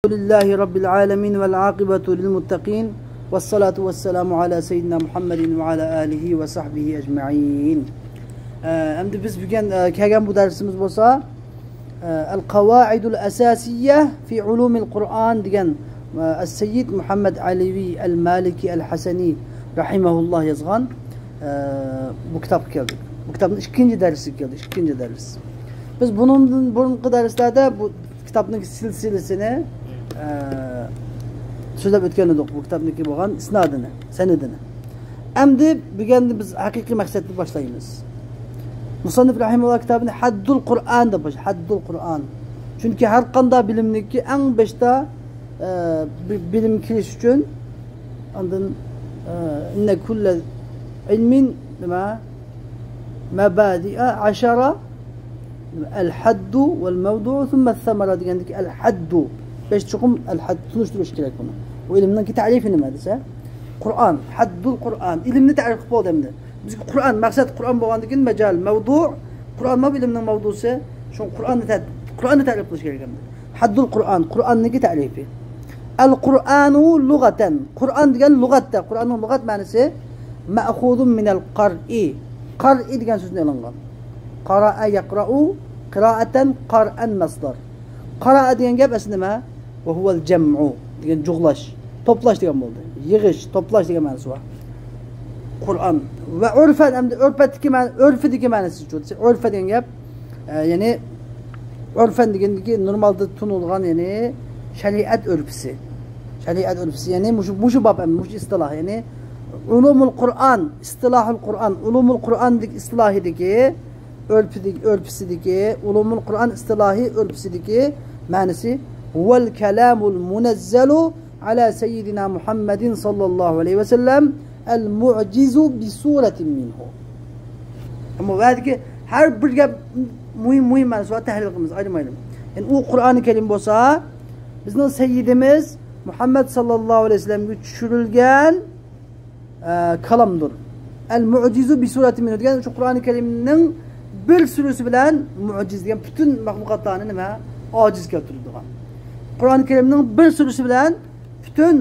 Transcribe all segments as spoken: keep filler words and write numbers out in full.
لله رب العالمين والعاقبة للمتقين والصلاة والسلام على سيدنا محمد وعلى آله وصحبه أجمعين. ئە، ئەمدى بىز بۈگۈن، ئە، كەلگەن بۇ دەرسىمىز بولسا، ئە، القواعد الأساسية في علوم القرآن دېگەن، ئە، السيد محمد علوي المالكي الحسني رحمه الله يازغان، ئە، بۇ كىتابقا كەلدۇق. بۇ كىتابنىڭ ئىككىنچى دەرسىگە كەلدۇق، ئىككىنچى دەرس. بىز بۇنىڭدىن بۇرۇنقى دەرسلەردە بۇ كىتابنىڭ سىلسىلىسىنى، ئە، سۆزلەپ ئۆتكەن ئىدۇق، بۇ كىتابنىڭكى بولغان ئىسنادىنى، سەنىدىنى. ئەمدى بۈگۈن بىز ھەقىقىي مەقسەتنى باشلايمىز. مۇسەننىپ رەھىمۇللا كىتابىنى ھەددۇل قۇرئان دەپ باشلىدى. ھەددۇل قۇرئان. چۈنكى ھەر قانداق بىلىمنىڭكى ئەڭ بېشىدا، ئە، بى-، بىلىم كېلىش ئۈچۈن ئاندىن، ئە، إن كل علم نېمە؟ مبادئ عشرة، الحد والموضوع ثم الثمرة دېگەندىكى الحد. بەش چوقۇم الحد تونۇشتۇرۇش كېرەك بۇنى. بۇ ئىلىمنىڭكى تەرىپى نېمە دېسە، قۇرئان، ھەددۇل قۇرئان. ئىلىمنى تەرىپ قىلىپ بولدى ئەمدى. بىزگە قۇرئان، مەقسەت قۇرئان بولغاندىن كېيىن مەجال، مەۋدۇ، قۇرئان ما بۇ ئىلىمنىڭ مەۋدۇسى. شۇڭا قۇرئاننى تە-، قۇرئاننى تەرىپ قىلىش كېرەك ئەمدى. ھەددۇل قۇرئان، قۇرئاننىڭكى تەرىپى. ئەل قۇرئانۇ لۇغەتەن. قۇرئان دېگەن لۇغەتتە، قۇرئاننىڭ لۇغەت مەنىسى مەخۇزۇن مىنەل قارئى. قارئى دېگەن سۆزدىن ئېلىنغان. قارائە يەقرائۇ قىرائەتەن قارئەن مەسدەر. قارائە دېگەن گەپ ئەسلى نېمە؟ ۋەھۇۋەل جەمئۇ دېگەن جۇغلاش، توپلاش دېگەن بولدى. يىغىش، توپلاش دېگەن مەنىسى بار. قۇرئان. ۋە ئۆرفەن، ئەمدى ئۆرپەتتىكى مەن-، ئۆرفىدىكى مەنىسى شۇ. ئۆرفە دېگەن گەپ، ئە، يەنى ئۆرفەن دېگەندىكى نورمالدا تونۇلغان، يەنى شەرىئەت ئۆرپىسى. شەرىئەت ئۆرپىسى، يەنى مۇشۇ، مۇشۇ باب، مۇشۇ ئىستىلاھ، يەنى ئۇلۇمۇل قۇرئان، ئىستىلاھۇل قۇرئان، ئۇلۇمۇل قۇرئاندىكى ئىستىلاھىدىكى ئۆرپىدىكى، ئۆرپىسىدىكى، ئۇلۇمۇل قۇرئان ئىستىلاھى ئۆرپىسىدىكى مەنىسى، ھۇۋەل كەلامۇل مۇنەززەلۇ ئەلا سەييىدىنا مۇھەممەدىن ساللاللاھۇ ئەلەيھى ۋەسەللەم ئەل مۇئجىزۇ بىسۇرەتىن مىنھۇ. ئەمما بۇ يەردىكى ھەر بىر گەپ مۇھىم، مۇھىم مەنىسى بار، تەھلىل قىلىمىز ئايرىم-ئايرىم. يەنى ئۇ قۇرئانى كەرىم بولسا، بىزنىڭ سەييىدىمىز مۇھەممەد ساللاللاھۇ ئەلەيھى ۋەسەللەمگە چۈشۈرۈلگەن ئە، كالامدۇر. ئەل مۇئجىزۇ بىسۇرەتى مىنھۇ دېگەن شۇ قۇرئانى كەرىمنىڭ بىر سۈرىسى بىلەن مۇئجىز دېگەن پۈتۈن مەخلۇقاتلارنى نېمە؟ ئاجىز كەلتۈرىدىغان. قۇرئانى كەرىمنىڭ بىر سۈرىسى بىلەن پۈتۈن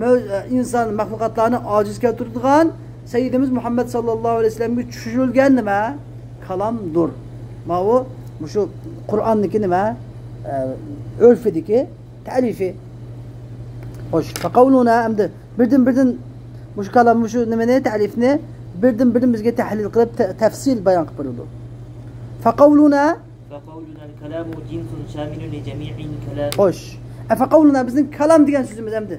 مۆ-، ئە، ئىنسان مەخلۇقاتلارنى ئاجىز كەلتۈرىدىغان سەييىدىمىز مۇھەممەد ساللاللاھۇ ئەلەيھى ۋەسەللەمگە چۈشۈرۈلگەن نېمە؟ كالامدۇر. ماۋۇ، مۇشۇ قۇرئاننىكى نېمە؟ ئە، ئۆرفىدىكى تەرىپى. خوش، فەقەۋلۇنا ئەمدى بىردىن، بىردىن مۇشۇ كالام، مۇشۇ نېمىنى، تەرىپنى بىردىن، بىردىن بىزگە تەھلىل قىلىپ، تە-، تەپسىل بايان قىلىپ بېرىدۇ. فەقەۋلۇنا. فەقەۋلۇنا كەلامۇ جىنسۇن شامىلۇن لىجەمىئىل كەلام. خوش. ئە، فەقەۋلۇنا بىزنىڭ كالام دېگەن سۆزىمىز ئەمدى.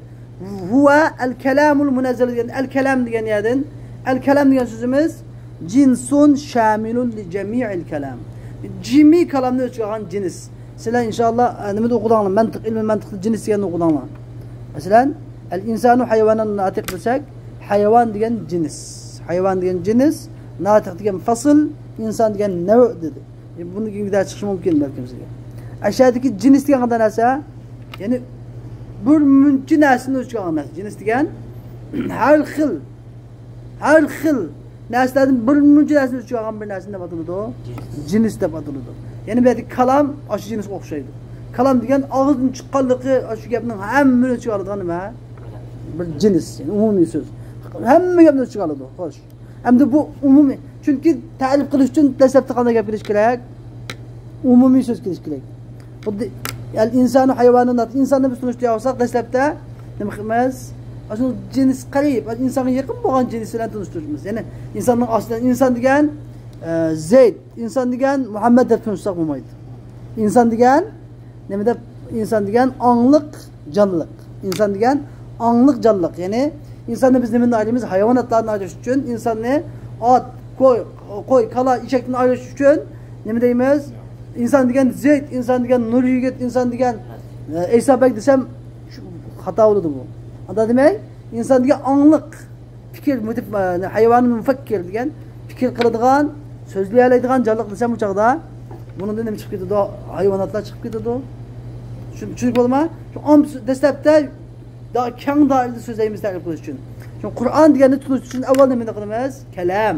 ھۇۋە ئەل كەلامۇل مۇنەززەل دېگەن، ئەل كەلام دېگەن يەردىن، ئەل كەلام دېگەن سۆزىمىز جىنسۇن شامىلۇن لىجەمىئىل كەلام. جىمى كالامنى ئۆز ئىچىگە ئالغان جىنس. سىلەر ئىنشائاللا، ئە، نېمىدە ئوقۇدۇڭلار؟ مەنتىق، ئىلمىي مەنتىقتا جىنس دېگەننى ئوقۇدۇڭلار. مەسىلەن، ئەل ئىنسانۇ ھايۋانۇن ناتىق دېسەك، ھايۋان دېگەن جىنس. ھايۋان دېگەن جىنس، ناتىق دېگەن فەسىل، ئىنسان دېگەن نەۋ دېدى. ئە، بۇنىڭ كېيىن دەرس چىقىشى مۇمكىن بەلكىم سىزگە. ئەشەدىكى جىنس دېگەن قانداق نەرسە؟ يەنى بىر مۇنچە نەرسىنى ئۆز ئىچىگە ئالغان نەرسە. جىنس دېگەن ھەر خىل ھەر خىل نەرسىلەردىن بىر مۇنچە نەرسىنى ئۆز ئىچىگە ئالغان بىر نەرسە نېمە ئاتىلىدۇ؟ جىنس. جىنس دەپ ئاتىلىدۇ. يەنى بۇ يەردىكى كالام ئاشۇ جىنسقا ئوخشايدۇ. كالام دېگەن ئاغزىدىن چىققانلىقى ئاشۇ گەپنىڭ ھەممىنى ئۆز ئىچىگە ئالىدىغان نېمە؟ بىر جىنس، يەنى ئومۇمىي سۆز. ھەممە گەپنى ئۆز ئىچىگە ئالىدۇ. خوش. ئەمدى بۇ ئومۇمىي. چۈنكى تەرىپ قىلىش ئۈچۈن دەسلەپتە قانداق گەپ كېلىشى كېرەك؟ ئومۇمىي سۆز كېلىشى كېرەك. خۇددى ئەل ئىنسانۇ ھايۋانۇن ناتىق. ئىنساننى بىز تونۇشتۇرۇۋالساق، دەسلەپتە نېمە قىلىمىز؟ ئاشۇ جىنس قەرىب، ئاشۇ ئىنسانغا يېقىن بولغان جىنس بىلەن تونۇشتۇرىمىز. يەنى ئىنساننىڭ ئاستىدا ئىنسان دېگەن، ئە، زەيد، ئىنسان دېگەن مۇھەممەد دەپ تونۇشتۇرساق بولمايدۇ. ئىنسان دېگەن نېمە دەپ؟ ئىنسان دېگەن ئاڭلىق، جانلىق. ئىنسان دېگەن ئاڭلىق، جانلىق. يەنى ئىنساننى بىز نېمىدىن ئايرىيمىز؟ ھايۋاناتلاردىن ئايرىش ئۈچۈن، ئىنساننى ئات، قوي، قوي، كالا، ئېشەكتىن ئايرىش ئۈچۈن نېمە دەيمىز؟ ئىنسان دېگەن زەيد، ئىنسان دېگەن نۇر يىگىت، ئىنسان دېگەن، ئە، ئەيسا بەگ دېسەم، شۇ خاتا بولىدۇ بۇ. ئاندا دېمەي، ئىنسان دېگەن ئاڭلىق، پىكىر، مۇتىف-، ئە، ھايۋانى مۇفەككىر دېگەن، پىكىر قىلىدىغان، سۆزلىيەلەيدىغان جانلىق دېسەم، بۇ چاغدا بۇنىڭدىن نېمە چىقىپ كېتىدۇ؟ ھايۋاناتلار چىقىپ كېتىدۇ. چۈشۈن-، چۈشىنىپ بولدىما؟ شۇ ئام-، دەسلەپتە دا-، كەڭ دائىرىدە سۆزلەيمىز تەرىپ قىلىش ئۈچۈن. شۇ قۇرئان دېگەننى تونۇش ئۈچۈن ئاۋۋال نېمىنى قىلىمىز؟ كەلام.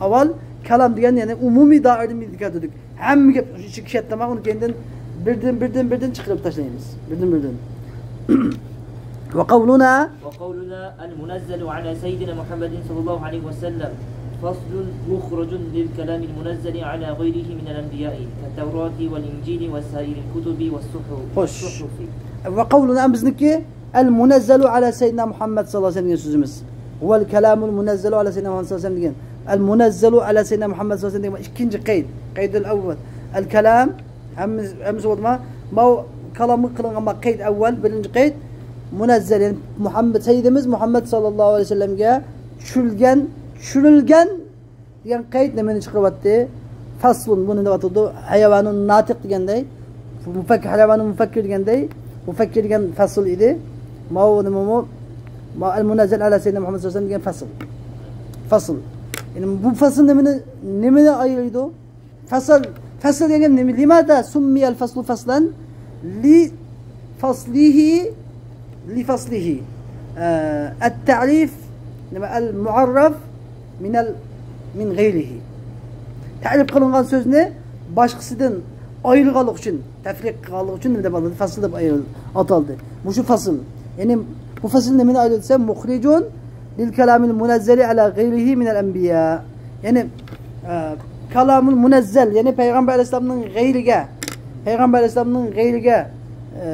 ئاۋۋال كالام دېگەن، يەنى ئومۇمىي دائىرىدە كەلتۈردۇق. ھەممە گەپ شۇ ئىچىگە كىرىدىما، ئۇنى كەينىدىن بىردىن، بىردىن، بىردىن چىقىرىپ تاشلايمىز. بىردىن، بىردىن. وقولنا وقولنا المنزل على سيدنا محمد صلى الله عليه وسلم فصل مخرج للكلام المنزل على غيره من الأنبياء كالتوراة والإنجيل وسائر الكتب والصحف. خوش. والصحف. وقولنا، بىزنىڭكى، المنزل على سيدنا محمد صلى الله عليه وسلم دېگەن سۆزىمىز. والكلام المنزل على سيدنا محمد صلى الله عليه وسلم دېگەن. المنزل على سيدنا محمد صلى الله عليه وسلم دېگەن ئىككىنچى قەيت. قەيدۇل ئەۋۋەل. الكلام، ھەممىسى، ھەممىسى بولدىما؟ ماۋۇ كالامغا قىلىنغان ما قەيت ئەۋۋەل، بىرىنچى قەيت، مۇنەززەل، يەنى مۇھەممەد، سەييىدىمىز مۇھەممەد ساللاللاھۇ ئەلەيھى ۋەسەللەمگە چۈشۈرۈلگەن، چۈشۈرۈلگەن دېگەن قەيت نېمىنى چىقىرىۋەتتى؟ فەسلۇن، بۇنى دەۋاتىدۇ، ھايۋانۇن ناتىق دېگەندەي، مۇپەككىر، ھايۋانۇن مۇپەككىر دېگەندەي، مۇپەككىر دېگەن فەسل ئىدى. ماۋۇ نېمىمۇ؟ ما ئەل مۇنەززەل ئەلا سەييىدىنا مۇھەممەد ساللاللاھۇ ئەلەيھى ۋەسەللەم دېگەن فەسل. فەسل. يەنى بۇ فەسل نېمىنى، نېمىنى ئايرىيدۇ؟ فەسل، فەسل دېگەن نېمە؟ لىمادا سۇممىيەل فەسلۇ فەسلەن؟ لى فەسلىھى، لى فەسلىھى. ئە، ئەت تەرىف، نېمە؟ ئەل مۇئەررەف مىنەل، مىن غەيرىھى. تەرىپ قىلىنغان سۆزنى باشقىسىدىن ئايرىغانلىق ئۈچۈن، تەفرىق قىلغانلىق ئۈچۈن نېمە دەپ ئاتالدى؟ فەسل دەپ ئايرىل-، ئاتالدى. مۇشۇ فەسل. يەنى بۇ فەسىل نېمىنى ئايرىدۇ دېسە، مۇخرىجۇن لىل كالامىل مۇنەززەلى ئەلا غەيرىھى مىنەل ئەنبىيا. يەنى، ئە، كالامۇل مۇنەززەل، يەنى پەيغەمبەر ئەلەيھىسسالامنىڭ غەيرىگە، پەيغەمبەر ئەلەيھىسسالامنىڭ غەيرىگە، ئە،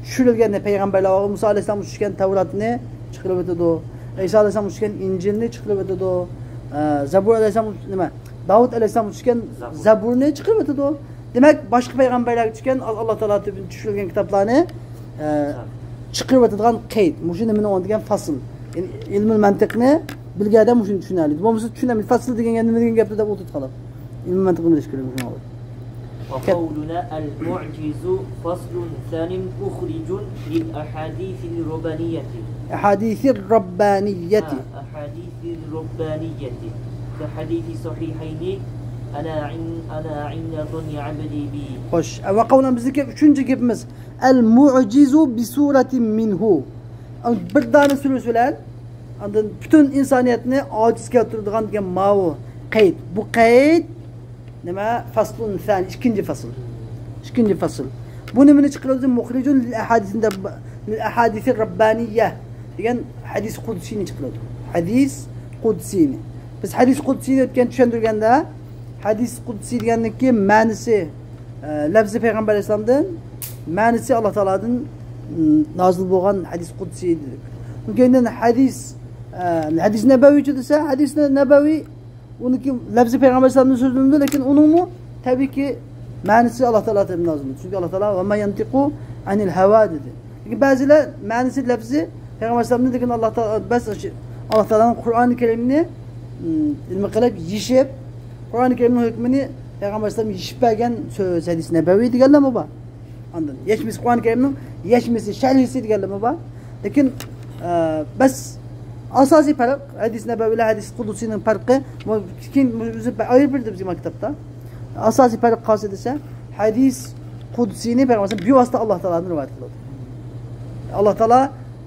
چۈشۈرۈلگەن پەيغەمبەرلەر بار. مۇسا ئەلەيھىسسالام چۈشكەن تەۋراتنى چىقىرىۋېتىدۇ. ئەيسا ئەلەيھىسسالام چۈشكەن ئىنجىلنى چىقىرىۋېتىدۇ. ئە، زەبۇر ئەلەيھىسسالام، نېمە، داۋۇت ئەلەيھىسسالام چۈشكەن زەبۇر. زەبۇرنى چىقىرىۋېتىدۇ. دېمەك، باشقا پەيغەمبەرلەرگە چۈشكەن، ئال-، ئاللا تائالا تەرىپىدىن چۈشۈرۈلگەن كىتابلارنى، ئە، چىقىرىۋېتىدىغان قەيت. مۇشۇ نېمىنى ئوڭ دېگەن فەسل. يەنى ئىلمۇل مەنتىقنى بىلگەندە مۇشۇنى چۈشىنەلەيدۇ. بولمىسا چۈشىنەلمەيدۇ. فەسل دېگەن گەپ نېمە دېگەن گەپتۇ دەپ ئولتۇرۇپ قالىدۇ. ئىلمۇل مەنتىقنى بىلىش كېرەك مۇشۇنى. وقولنا المعجز فصل ثان مخرج للأحاديث الربانية. أحاديث الربانية. آه، أحاديث الربانية. كحديث الصحيحين، أنا عن-، أنا عند ظن عبدي بي. خوش، ۋە قەۋلەن بىزنىڭكى ئۈچىنچى گېپىمىز. ئەل مۇئجىزۇ بىسۇرەتىن مىنھۇ. بىر دانە سۈرە بىلەن ئاندىن پۈتۈن ئىنسانىيەتنى ئاجىز كەلتۈرىدىغان دېگەن ماۋۇ قەيت. بۇ قەيت نېمە؟ فەسلۇن سانى، ئىككىنچى فەسىل. ئىككىنچى فەسىل. بۇ نېمىنى چىقىرىدۇ؟ مۇخرىجۇن لىل ئەھادىسىن رەببا-، لىل ئەھادىسىر رەببانىيە دېگەن ھەدىس قۇدسىينى چىقىرىدۇ. ھەدىس قۇدسىينى. بىز ھەدىس قۇدسىينى ئۆتكەن چۈشەندۈرگەندە، ھەدىس قۇدسىي دېگەننىڭكى مەنىسى، ئە، لەپزى پەيغەمبەر ئەلەيھىسسالامدىن، مەنىسى ئاللا تائالادىن، م، نازىل بولغان ھەدىس قۇدسىي دېدۇق. كېيىندىن ھەدىس، ئە، ھەدىس نەبەۋىچۇ دېسە، ھەدىس نەبەۋى ئۇنىڭكى لەپزى پەيغەمبەر ئەلەيھىسسالامدىن سۆزلىنىدۇ، لېكىن ئۇنىڭمۇ تەبىئىيكى مەنىسى ئاللا تائالا تەرىپىدىن نازىل. چۈنكى ئاللا تائالا «ۋە ما يەنتىقۇ ئەنىل ھەۋا» دېدى. لېكىن بەزىلەر مەنىسى لەپزى پەيغەمبەر ئەلەيھىسسالامدىن، لېكىن ئاللا تائالا، بەس، ئاللا تائالانىڭ قۇرئانى كەرىمنى، م، نېمە قىلىپ، يېشىپ، قۇرئانى كەرىمنىڭ ھۆكمىنى پەيغەمبەر ئەلەيھىسسالام يېشىپ بەرگەن سۆز، ھەدىس نەبەۋى دېگەنلەرمۇ بار. ئاندىن يەشمىسى، قۇرئان كەرىمنىڭ يەشمىسى، شەرھىسى دېگەنلەرمۇ بار. لېكىن، ئە، بەس، ئاساسىي پەرق، ھەدىس نەبەۋى بىلەن ھەدىس قۇدسىنىڭ پەرقى، بۇ كېيىن ئۆزى ئايرىپ بېرىلدى بىزگە كىتابتا. ئاساسىي پەرق قايسى دېسە، ھەدىس قۇدسىنى پەيغەمبەر بىۋاسىتە ئاللا تائالادىن رىۋايەت قىلىدۇ. ئاللا تائالا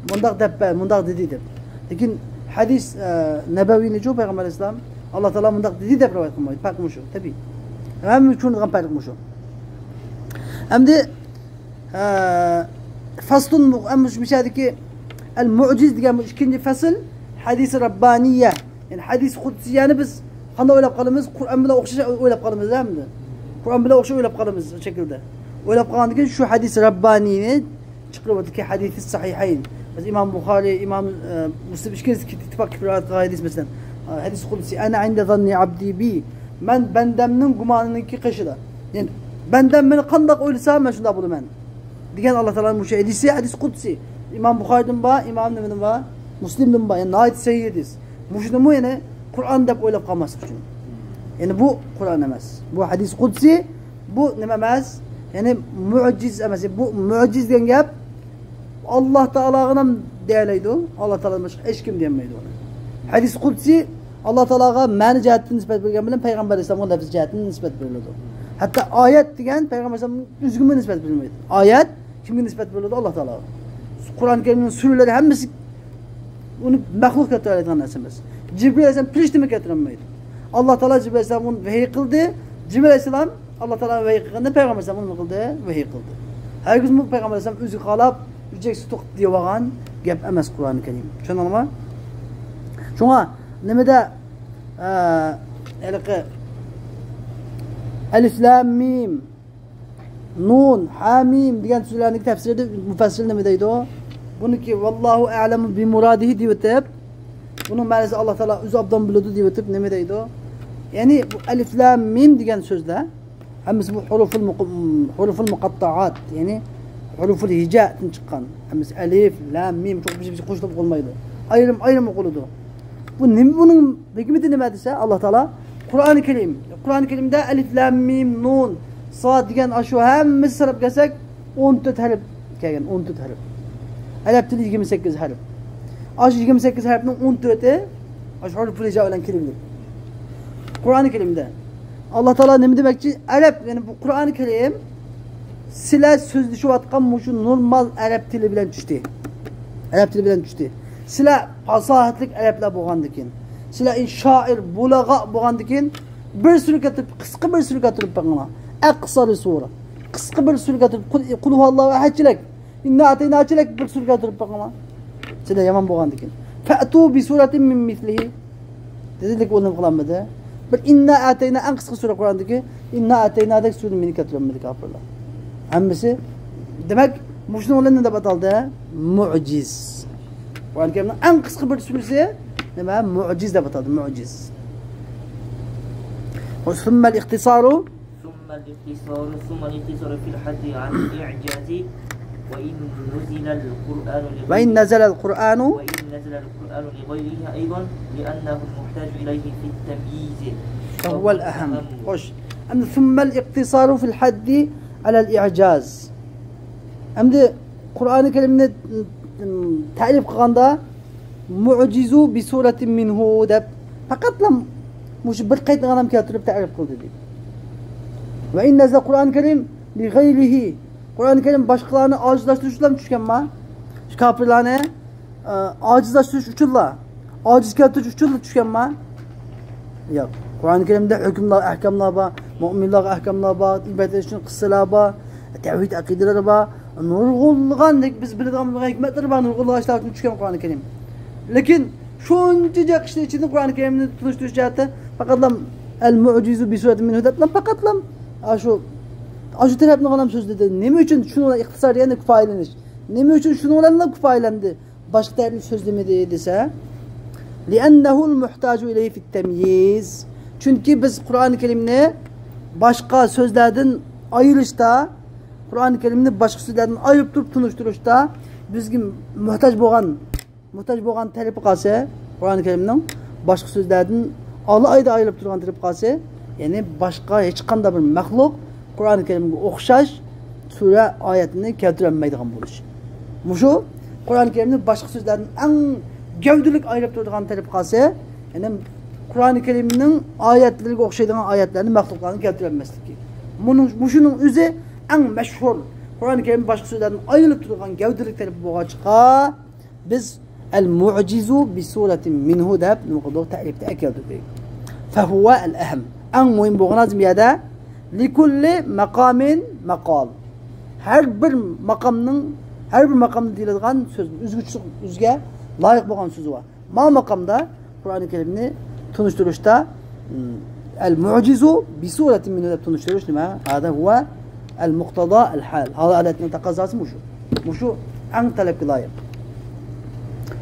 مۇنداق دەپ بەر، مۇنداق دېدى دەپ. لېكىن ھەدىس، ئە، نەبەۋىنىچۇ پەيغەمبەر ئەلەيھىسسالام ئاللا تائالا مۇنداق دېدى دەپ رىۋايەت قىلمايدۇ. پەرق مۇشۇ، تەبىئىي. ھەممە چۈشىنىدىغان پەرق مۇشۇ. ئەمدى، ئە، فەسلۇن مۇ-، ئەمدى مۇشۇ يەردىكى ئەل مۇئجىز دېگەن بۇ ئىككىنچى فەسىل، ھەدىسى رەببانىيە. يەنى ھەدىس قۇدسىيەنى بىز قانداق ئويلاپ قالىمىز؟ قۇرئان بىلەن ئوخشاش ئويلاپ قالىمىز، ھەمدە قۇرئان بىلەن ئوخشاش ئويلاپ قالىمىز شەكىلدە. ئويلاپ قالغاندىن كېيىن شۇ ھەدىس رەببانىينى چىقىرىۋاتىدۇكى ھەدىسى سەھىھەين. مەسىلەن، ئىمام بۇخارى، ئىمام، ئە، مۇسلىم ئىككىسى ئىتتىپاق قىلىپ رىۋايەت قىلغان ھەدىس، مەسىلەن، ئە، ھەدىس قۇدسى، «ئەنە ئىندە زاننى ئابدى بى»، مەن بەندەمنىڭ گۇمانىنىڭكى قېشىدا. يەنى بەندەم مېنى قانداق ئويلىسا، مەن شۇنداق بولىمەن. دېگەن ئاللا تائالانىڭ مۇشۇ ھەدىسى، ھەدىس قۇدسى. ئىمام بۇخارىدىن بار، ئىمام نېمىدىن بار؟ مۇسلىمدىن بار. يەنى ناھايىتى سەھىھ ھەدىس. مۇشۇنىمۇ يەنى قۇرئان دەپ ئويلاپ قالماسلىق ئۈچۈن. يەنى بۇ قۇرئان ئەمەس. بۇ ھەدىس قۇدسى، بۇ نېمە ئەمەس. يەنى مۇئجىز ئەمەس. بۇ مۇئجىز دېگەن گەپ ئاللا تائالاغىلا دېيەلەيدۇ. ئاللا تائالادىن باشقا ھېچكىم دېيەلمەيدۇ ئۇنى. ھەدىس قۇدسى ئاللا تائالاغا مەنە جەھەتتىن نىسبەت بەرگەن بىلەن پەيغەمبەر ئەلەيھىسسالامغا لەپزىي جەھەتتىن نىسبەت بېرىلىدۇ. ھەتتا ئايەت دېگەن پەيغەمبەر ئەلەيھىسسالامغا ئۆزىگىمۇ نىسبەت بېرىلمەيدۇ. ئايەت كىمگە نىسبەت بېرىلىدۇ؟ ئاللا تائالاغا. قۇرئان كەرىمنىڭ سۈرىلىرى ھەممىسى ئۇنى مەخلۇق كەلتۈرەلەيدىغان نەرسە ئەمەس. جىبرىل ئەلەيھىسسالام پىرىشتىمۇ كەلتۈرەلمەيدۇ. ئاللا تائالا جىبرىل ئەلەيھىسسالامغا ۋەھىي قىلدى. جىبرىل ئەلەيھىسسالام ئاللا تائالا ۋەھىي قىلغاندا پەيغەمبەر ئەلەيھىسسالام نېمە قىلدى؟ ۋەھىي قىلدى. ھەرگىزمۇ پەيغەمبەر ئەلەيھىسسالام ئۆزى خالاپ، ئۆزى سۇتۇق دېيىۋالغان گەپ ئەمەس قۇرئانى كەرىم. چۈشەندىڭلارمۇ؟ شۇڭا نېمىدە، ئە، ھېلىقى ئەلىف لام مىم، نۇن، ھا مىم دېگەن سۈرىلەرنىڭ تەپسىرىدە مۇپەسسىر نېمە دەيدۇ؟ بۇنىكى ۋاللاھۇ ئەلەمۇ بىمۇرادىھى دېيىۋېتىپ، بۇنىڭ مەنىسى ئاللا تائالا ئۆزى ئوبدان بىلىدۇ دېيىۋېتىپ نېمە دەيدۇ؟ يەنى بۇ ئەلىف لام مىم دېگەن سۆزلەر ھەممىسى بۇ ھۇرۇفۇل مۇق-، ھۇرۇفۇل مۇقەتتائات، يەنى ھۇرۇفۇل ھىجەدىن چىققان. ھەممىسى ئەلىف، لام، مىم، چوقۇم بىر-بىرىگە قوشۇلۇپ بولمايدۇ. ئايرىم-ئايرىم ئوقۇلىدۇ. بۇ نېمە، بۇنىڭ ھېكمىتى نېمە دېسە، ئاللا تائالا قۇرئانى كەرىم، قۇرئانى كەرىمدە ئەلىف، لام، مىم، نۇن، ساد دېگەن ئاشۇ ھەممىسى ساناپ كەلسەك، ئون تۆت ھەرپ كەلگەن، ئون تۆت ھەرپ. ئەرەب تىلى يىگىرمە سەككىز ھەرپ. ئاشۇ يىگىرمە سەككىز ھەرپنىڭ ئون تۆتى ئاشۇ ھۇرۇفۇل ھىجا بىلەن كېلىۋېلىپ. قۇرئانى كەرىمدە ئاللا تائالا نېمە دېمەكچى؟ ئەرەب، يەنى بۇ قۇرئانى كەرىم سىلەر سۆزلىشىۋاتقان مۇشۇ نورمال ئەرەب تىلى بىلەن چۈشتى. ئەرەب تىلى بىلەن چۈشتى. سىلەر پاساھەتلىك ئەرەبلەر بولغاندىكىن، سىلەر شائىر، بۇلغا بولغاندىكىن، بىر سۈرە كەلتۈرۈپ، قىسقا بىر سۈرە كەلتۈرۈپ بېقىڭلار. ئەقسارى سۈرە. قىسقا بىر سۈرە كەلتۈرۈپ، قۇل، قۇل ھۇۋاللاھۇ ئەھەدچىلىك، ئىننا ئەتەيناچىلىك بىر سۈرە كەلتۈرۈپ بېقىڭلار. سىلەر يامان بولغاندىكىن. فەئتۇ بىسۇرەتىن مىن مىسلىھى. دېدى، لېكىن ئۇ نېمە قىلالمىدى. بىر ئىننا ئەتەينا ئەڭ قىسقا سۈرە قۇرئاندىكى، ئىننا ئەتەينادەك سۈرىنى مېنى كەلتۈرەلمىدى كاپىرلار. ھەممىسى. دېمەك، مۇشۇنىڭ بىلەن نېمە دەپ ئاتالدى؟ مۇئجىز. قۇرئان كەرىمنىڭ ئەڭ قىسقا بىر سۈرىسى نېمە؟ مۇئجىز دەپ ئاتالدى، مۇئجىز. ثم الاختصار ثم الاقتصار، ثم الاقتصار في الحد عن الإعجاز، وإن نزل القرآن لغيره، وإن نزل القرآن، وإن نزل القرآن لغيره أيضا، لأنه المحتاج إليه في التمييز، فهو الأهم. خوش. ئەمدى ثم الاقتصار في الحد على الإعجاز. ئەمدى قۇرئانى كەرىمنى، م، تەرىپ قىلغاندا، مۇئجىزۇ بىسۇرەتىن مىنھۇ دەپ، پەقەتلا مۇشۇ بىر قېتىمغىلا كەلتۈرۈپ تەرىپ قىلدى دېدى. ۋە ئىن نەزەل قۇرئان كەرىم لىغەيرىھى. قۇرئان كەرىم باشقىلارنى ئاجىزلاشتۇرۇش بىلەن چۈشكەنما؟ شۇ كاپىرلارنى، ئە، ئاجىزلاشتۇرۇش ئۈچۈنلا، ئاجىز كەلتۈرۈش ئۈچۈنلا چۈشكەنما؟ ياق. قۇرئان كەرىمدە ھۆكۈملەر، ئەھكاملار بار، مۆمىنلارغا ئەھكاملار بار، ئىبرەت ئېلىش ئۈچۈن قىسسىلار بار، تەۋھىد ئەقىدىلىرى بار، نۇرغۇنلىغان، بىز بىلىدىغان ھېكمەتلىرى بار، نۇرغۇنلىغان ئىشلار ئۈچۈن چۈشكەن قۇرئان كەرىم. لېكىن شۇنچە جىق ئىشنىڭ ئىچىدە قۇرئان كەرىمنى تونۇشتۇرۇش جەھەتتە پەقەتلا ئەل مۇئجىزۇ بىسۇرەتىن مىنھۇ دەپلا پەقەتلا ئاشۇ، ئاشۇ تەرەپنىغىلا سۆزلىدى. نېمە ئۈچۈن شۇنىڭ ئىقتىسار، يەنى كۇپايىلىنىش؟ نېمە ئۈچۈن شۇنىڭ بىلەنلا كۇپايىلەندى؟ باشقا تەرەپنى سۆزلىمىدى دېسە، لىئەننەھۇل مۇھتاجۇ ئىلەيھى فىت تەميىز. چۈنكى بىز قۇرئان كەرىمنى باشقا سۆزلەردىن ئايرىشتا، قۇرئان كەرىمنى باشقا سۆزلەردىن ئايرىپ تۇرۇپ تونۇشتۇرۇشتا بىزگە موھتاج بولغان، موھتاج بولغان تەرىپى قالسا، قۇرئان كەرىمنىڭ باشقا سۆزلەردىن ئالاھىدە ئايرىلىپ تۇرغان تەرىپى قالسا، يەنى باشقا ھېچقانداق بىر مەخلۇق قۇرئان كەرىمگە ئوخشاش سۈرە ئايەتنى كەلتۈرەلمەيدىغان بولۇش. مۇشۇ قۇرئان كەرىمنى باشقا سۆزلەردىن ئەڭ گەۋدىلىك ئايرىپ تۇرىدىغان تەرىپى قالسا، يەنى قۇرئان كەرىمنىڭ ئايەتلىرىگە ئوخشايدىغان ئايەتلەرنى مەخلۇقلارنى كەلتۈرەلمەسلىكى. مۇنىڭ، مۇشۇنىڭ ئۆزى ئەڭ مەشھۇر، قۇرئان كەرىم باشقا سۆزلەردىن ئايرىلىپ تۇرىدىغان گەۋدىلىك تەرىپى بولغاچقا، بىز ئەل مۇئجىزۇ بىسۇرەتىن مىنھۇ دەپ نېمە قىلدۇق؟ تەرىپتە ئەكەلدۇق. فەھۇۋە ئەل ئەھەم. ئەڭ مۇھىم بولغان ئادەم بۇ يەردە لىكۇللى مەقامىن مەقال. ھەر بىر ماقامنىڭ، ھەر بىر ماقامدا دېيىلىدىغان سۆز، ئۆزگىچە، ئۆزىگە لايىق بولغان سۆزى بار. ما ماقامدا قۇرئانى كەرىمنى تونۇشتۇرۇشتا، ئەل مۇئجىزۇ بىسۇرەتىن مىنھۇ دەپ تونۇشتۇرۇش نېمە؟ ھازا ھۇۋە ئەل مۇقتەزا ئەل ھال. ھال ھالەتنىڭ تەقەززاسى مۇشۇ. مۇشۇ ئەڭ تەلەپكە لايىق.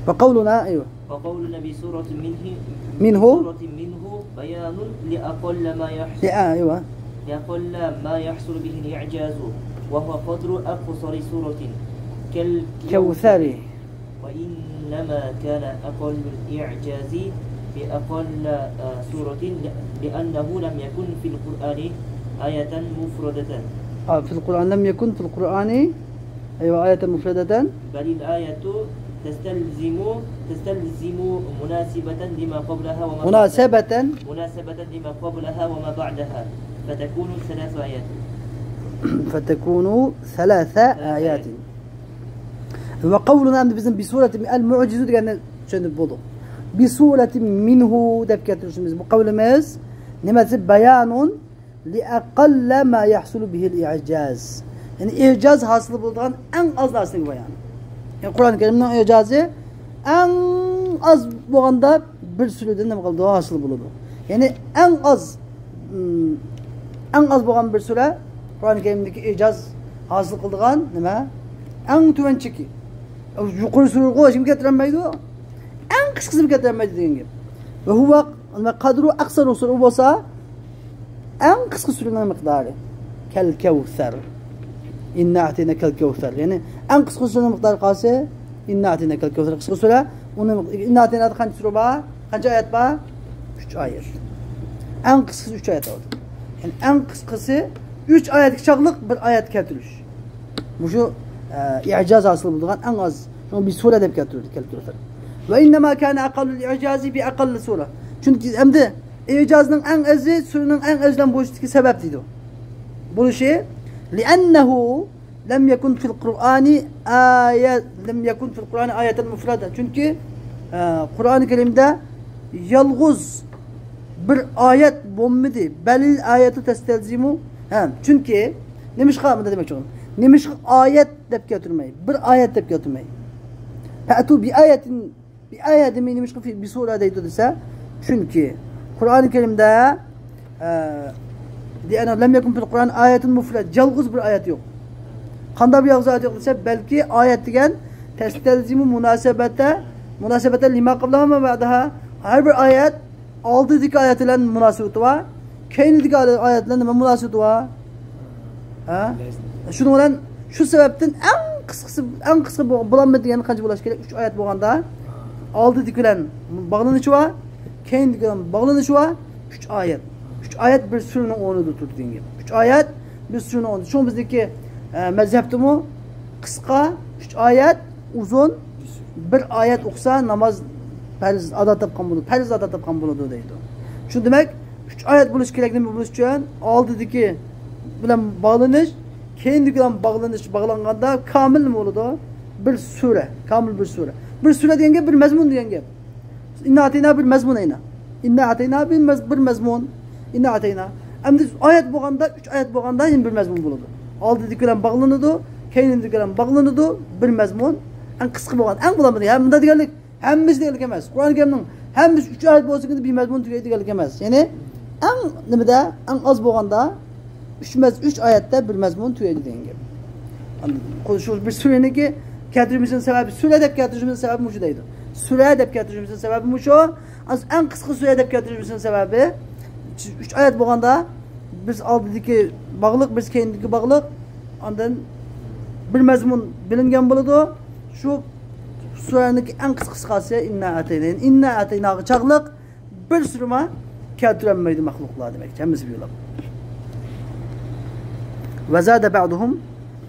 ۋە قەۋلۇنا، ئەيۋە. وقولنا بسورة منه، منه. سورة منه بيان لأقل ما يحصل، لأ، أيوة. لأقل ما يحصل به الإعجاز، وهو قدر أقصر سورة كالكوثر. كوثر. وإنما كان أقل الإعجاز بأقل، آه، سورة، لأنه لم يكن في القرآن آية مفردة. آه، في القرآن لم يكن في القرآن أيوة، آية مفردة. بل الآية تستلزم، تستلزم مناسبة لما قبلها وما بعدها. مناسبة. مناسبة لما قبلها وما بعدها. فتكون ثلاث آيات. فتكون ثلاث آيات. ۋە قەۋلۇنا، ئەمدى بىزنىڭ بىسۇرەتى ئەل مۇئجىزۇ دېگەننى چۈشەندۈرۈپ بولدۇق. بىسۇرەتى مىنھۇ دەپ كەلتۈرۈشىمىز، بۇ قەۋلىمىز نېمە دېسە، بايانۇن، لأقل ما يحصل به الإعجاز. يەنى ئىجاز ھاسىل بولىدىغان ئەڭ ئاز نەرسىنىڭ بايانى. يەنى قۇرئان كەرىمنىڭ ئىجازى ئەڭ ئاز بولغاندا بىر سۈرىدىن نېمە قىلىدۇ؟ ھاسىل بولىدۇ. يەنى ئەڭ ئاز، ئىم، ئەڭ ئاز بولغان بىر سۈرە قۇرئان كەرىمدىكى ئىجاز ھاسىل قىلىدىغان نېمە؟ ئەڭ تۆۋەن چېكى. يۇقىرى سۈرىگە ھېچكىم كەلتۈرەلمەيدۇ. ئەڭ قىسقىسىنى كەلتۈرەلمەيدۇ دېگەن گەپ. وهو قدر أقصر سورە، ئۇ بولسا ئەڭ قىسقا سۈرىنىڭ مىقدارى. كالكوثر. إنا أعطيناك الكوثر. يەنى ئەڭ قىسقا سۈرىنىڭ مىقدارى قايسى؟ إنا أعطيناك الكوثر. قىسقا سۈرە. ئۇنى، إنا أعطيناك قانچە سۈرە بار؟ قانچە ئايەت بار؟ ئۈچ ئايەت. ئەڭ قىسقىسى ئۈچ ئايەت بولدى. يەنى ئەڭ قىسقىسى ئۈچ ئايەتكە چاغلىق بىر ئايەت كەلتۈرۈش. مۇشۇ، ئە، ئىجاز ھاسىل بولىدىغان ئەڭ ئاز. شۇڭا بىر سۈرە دەپ كەلتۈردى، كەلتۈردى. وإنما كان أقل الإعجاز بأقل سورە. چۈنكى ئەمدى ئىجازنىڭ ئەڭ ئازى سۈرىنىڭ ئەڭ ئاز بىلەن بولۇشىدىكى سەۋەب دەيدۇ. بولۇشى، لأنه لم يكن في القرآن آية، لم يكن في القرآن آية مفردة. چۈنكى، ئە، قۇرئانى كەرىمدە يالغۇز بىر ئايەت بولمىدى. بل الآية تستلزم. ھە، چۈنكى نېمىشقا مۇنداق دېمەكچى بولدۇم؟ نېمىشقا ئايەت دەپ كەلتۈرمەي، بىر ئايەت دەپ كەلتۈرمەي. فأتوا بآية، بآية دېمەي، نېمىشقا في، بسورة دەيدۇ دېسە، چۈنكى قۇرئانى كەرىمدە، ئە، لأنه لم يكن في القرآن آية مفردة، يالغۇز بىر ئايەت يوق. قانداق بىر يالغۇز ئايەت يوق دېسە، بەلكى ئايەت دېگەن تستلزم مناسبة، مناسبة لما قبلها وما بعدها. ھەر بىر ئايەت ئالدىدىكى ئايەت بىلەن مۇناسىۋىتى بار، كەينىدىكى ئايەت بىلەن نېمە مۇناسىۋىتى بار؟ ھە؟ شۇنىڭ بىلەن، شۇ سەۋەبتىن ئەڭ قىسقىسى، ئەڭ قىسقا بو-، بولالمىدى دېگەن قانچە بولۇش كېرەك؟ ئۈچ ئايەت بولغاندا، ئالدىدىكى بىلەن باغلىنىشى بار، كەينىدىكى بىلەن باغلىنىشى بار، ئۈچ ئايەت. ئۈچ ئايەت بىر سۈرىنىڭ ئورنىدا تۇرىدۇ دېگەن گەپ. ئۈچ ئايەت بىر سۈرىنىڭ ئورنىدا. شۇڭا بىزدىكى، ئە، مەزھەپتىمۇ قىسقا ئۈچ ئايەت، ئۇزۇن بىر ئايەت ئوقۇسا ناماز پەرز ئادا تاپقان بولىدۇ، پەرز ئادا تاپقان بولىدۇ دەيدۇ. شۇ دېمەك، ئۈچ ئايەت بولۇش كېرەك نېمە بولۇش ئۈچۈن؟ ئالدىدىكى بىلەن باغلىنىش، كەينىدىكى بىلەن باغلىنىش، باغلانغاندا كامىل نېمە بولىدۇ؟ بىر سۈرە، كامىل بىر سۈرە. بىر سۈرە دېگەن گەپ بىر مەزمۇن دېگەن گەپ. ئىننا ئەتەينا بىر مەزمۇن ئەينا. ئىننا ئەتەينا بىر مەز-، بىر مەزمۇن. ئىننا ئەتەينا. ئەمدى ئايەت بولغاندا، ئۈچ ئايەت بولغاندا يەنە بىر مەزمۇن بولىدۇ. ئالدىدىكى بىلەن باغلىنىدۇ، كەينىدىكى بىلەن باغلىنىدۇ، بىر مەزمۇن. ئەڭ قىسقا بولغان، ئەڭ بولالمىدى. ھە، مۇنداق دېگەنلىك، ھەممىسى دېگەنلىك ئەمەس. قۇرئان كەرىمنىڭ ھەممىسى ئۈچ ئايەت بولسىكىن بىر مەزمۇن تۈگەيدۇ دېگەنلىك ئەمەس. يەنى ئەڭ نېمىدە، ئەڭ ئاز بولغاندا ئۈچ مەز-، ئۈچ ئايەتتە بىر مەزمۇن تۈگەيدۇ دېگەن گەپ. ئاندىن شۇ بىر سۈرىنىڭكى كەلتۈرمىسىنىڭ سەۋەبى، سۈرە دەپ كەلتۈرمىسىنىڭ سەۋەبى مۇشۇ دەيدۇ. سۈرە دەپ كەلتۈرمىسىنىڭ سەۋەبى مۇشۇ. ئەڭ قىسقا سۈرە دەپ كەلتۈرمىسىنىڭ سەۋەبى، ئۈچ ئايەت بولغاندا بىرسى ئالدىدىكى باغلىق، بىرسى كەينىدىكى باغلىق. ئاندىن بىر مەزمۇن بىلىنگەن بولىدۇ. شۇ سۈرەنىڭكى ئەڭ قىسقىسى قالسا ئىننا ئەتەينا. ئىننا ئەتەيناغا چاغلىق بىر سۈرىمۇ كەلتۈرەلمەيدۇ مەخلۇقلار دېمەكچى، ھەممىسى بىر يوق. وزاد بعضهم.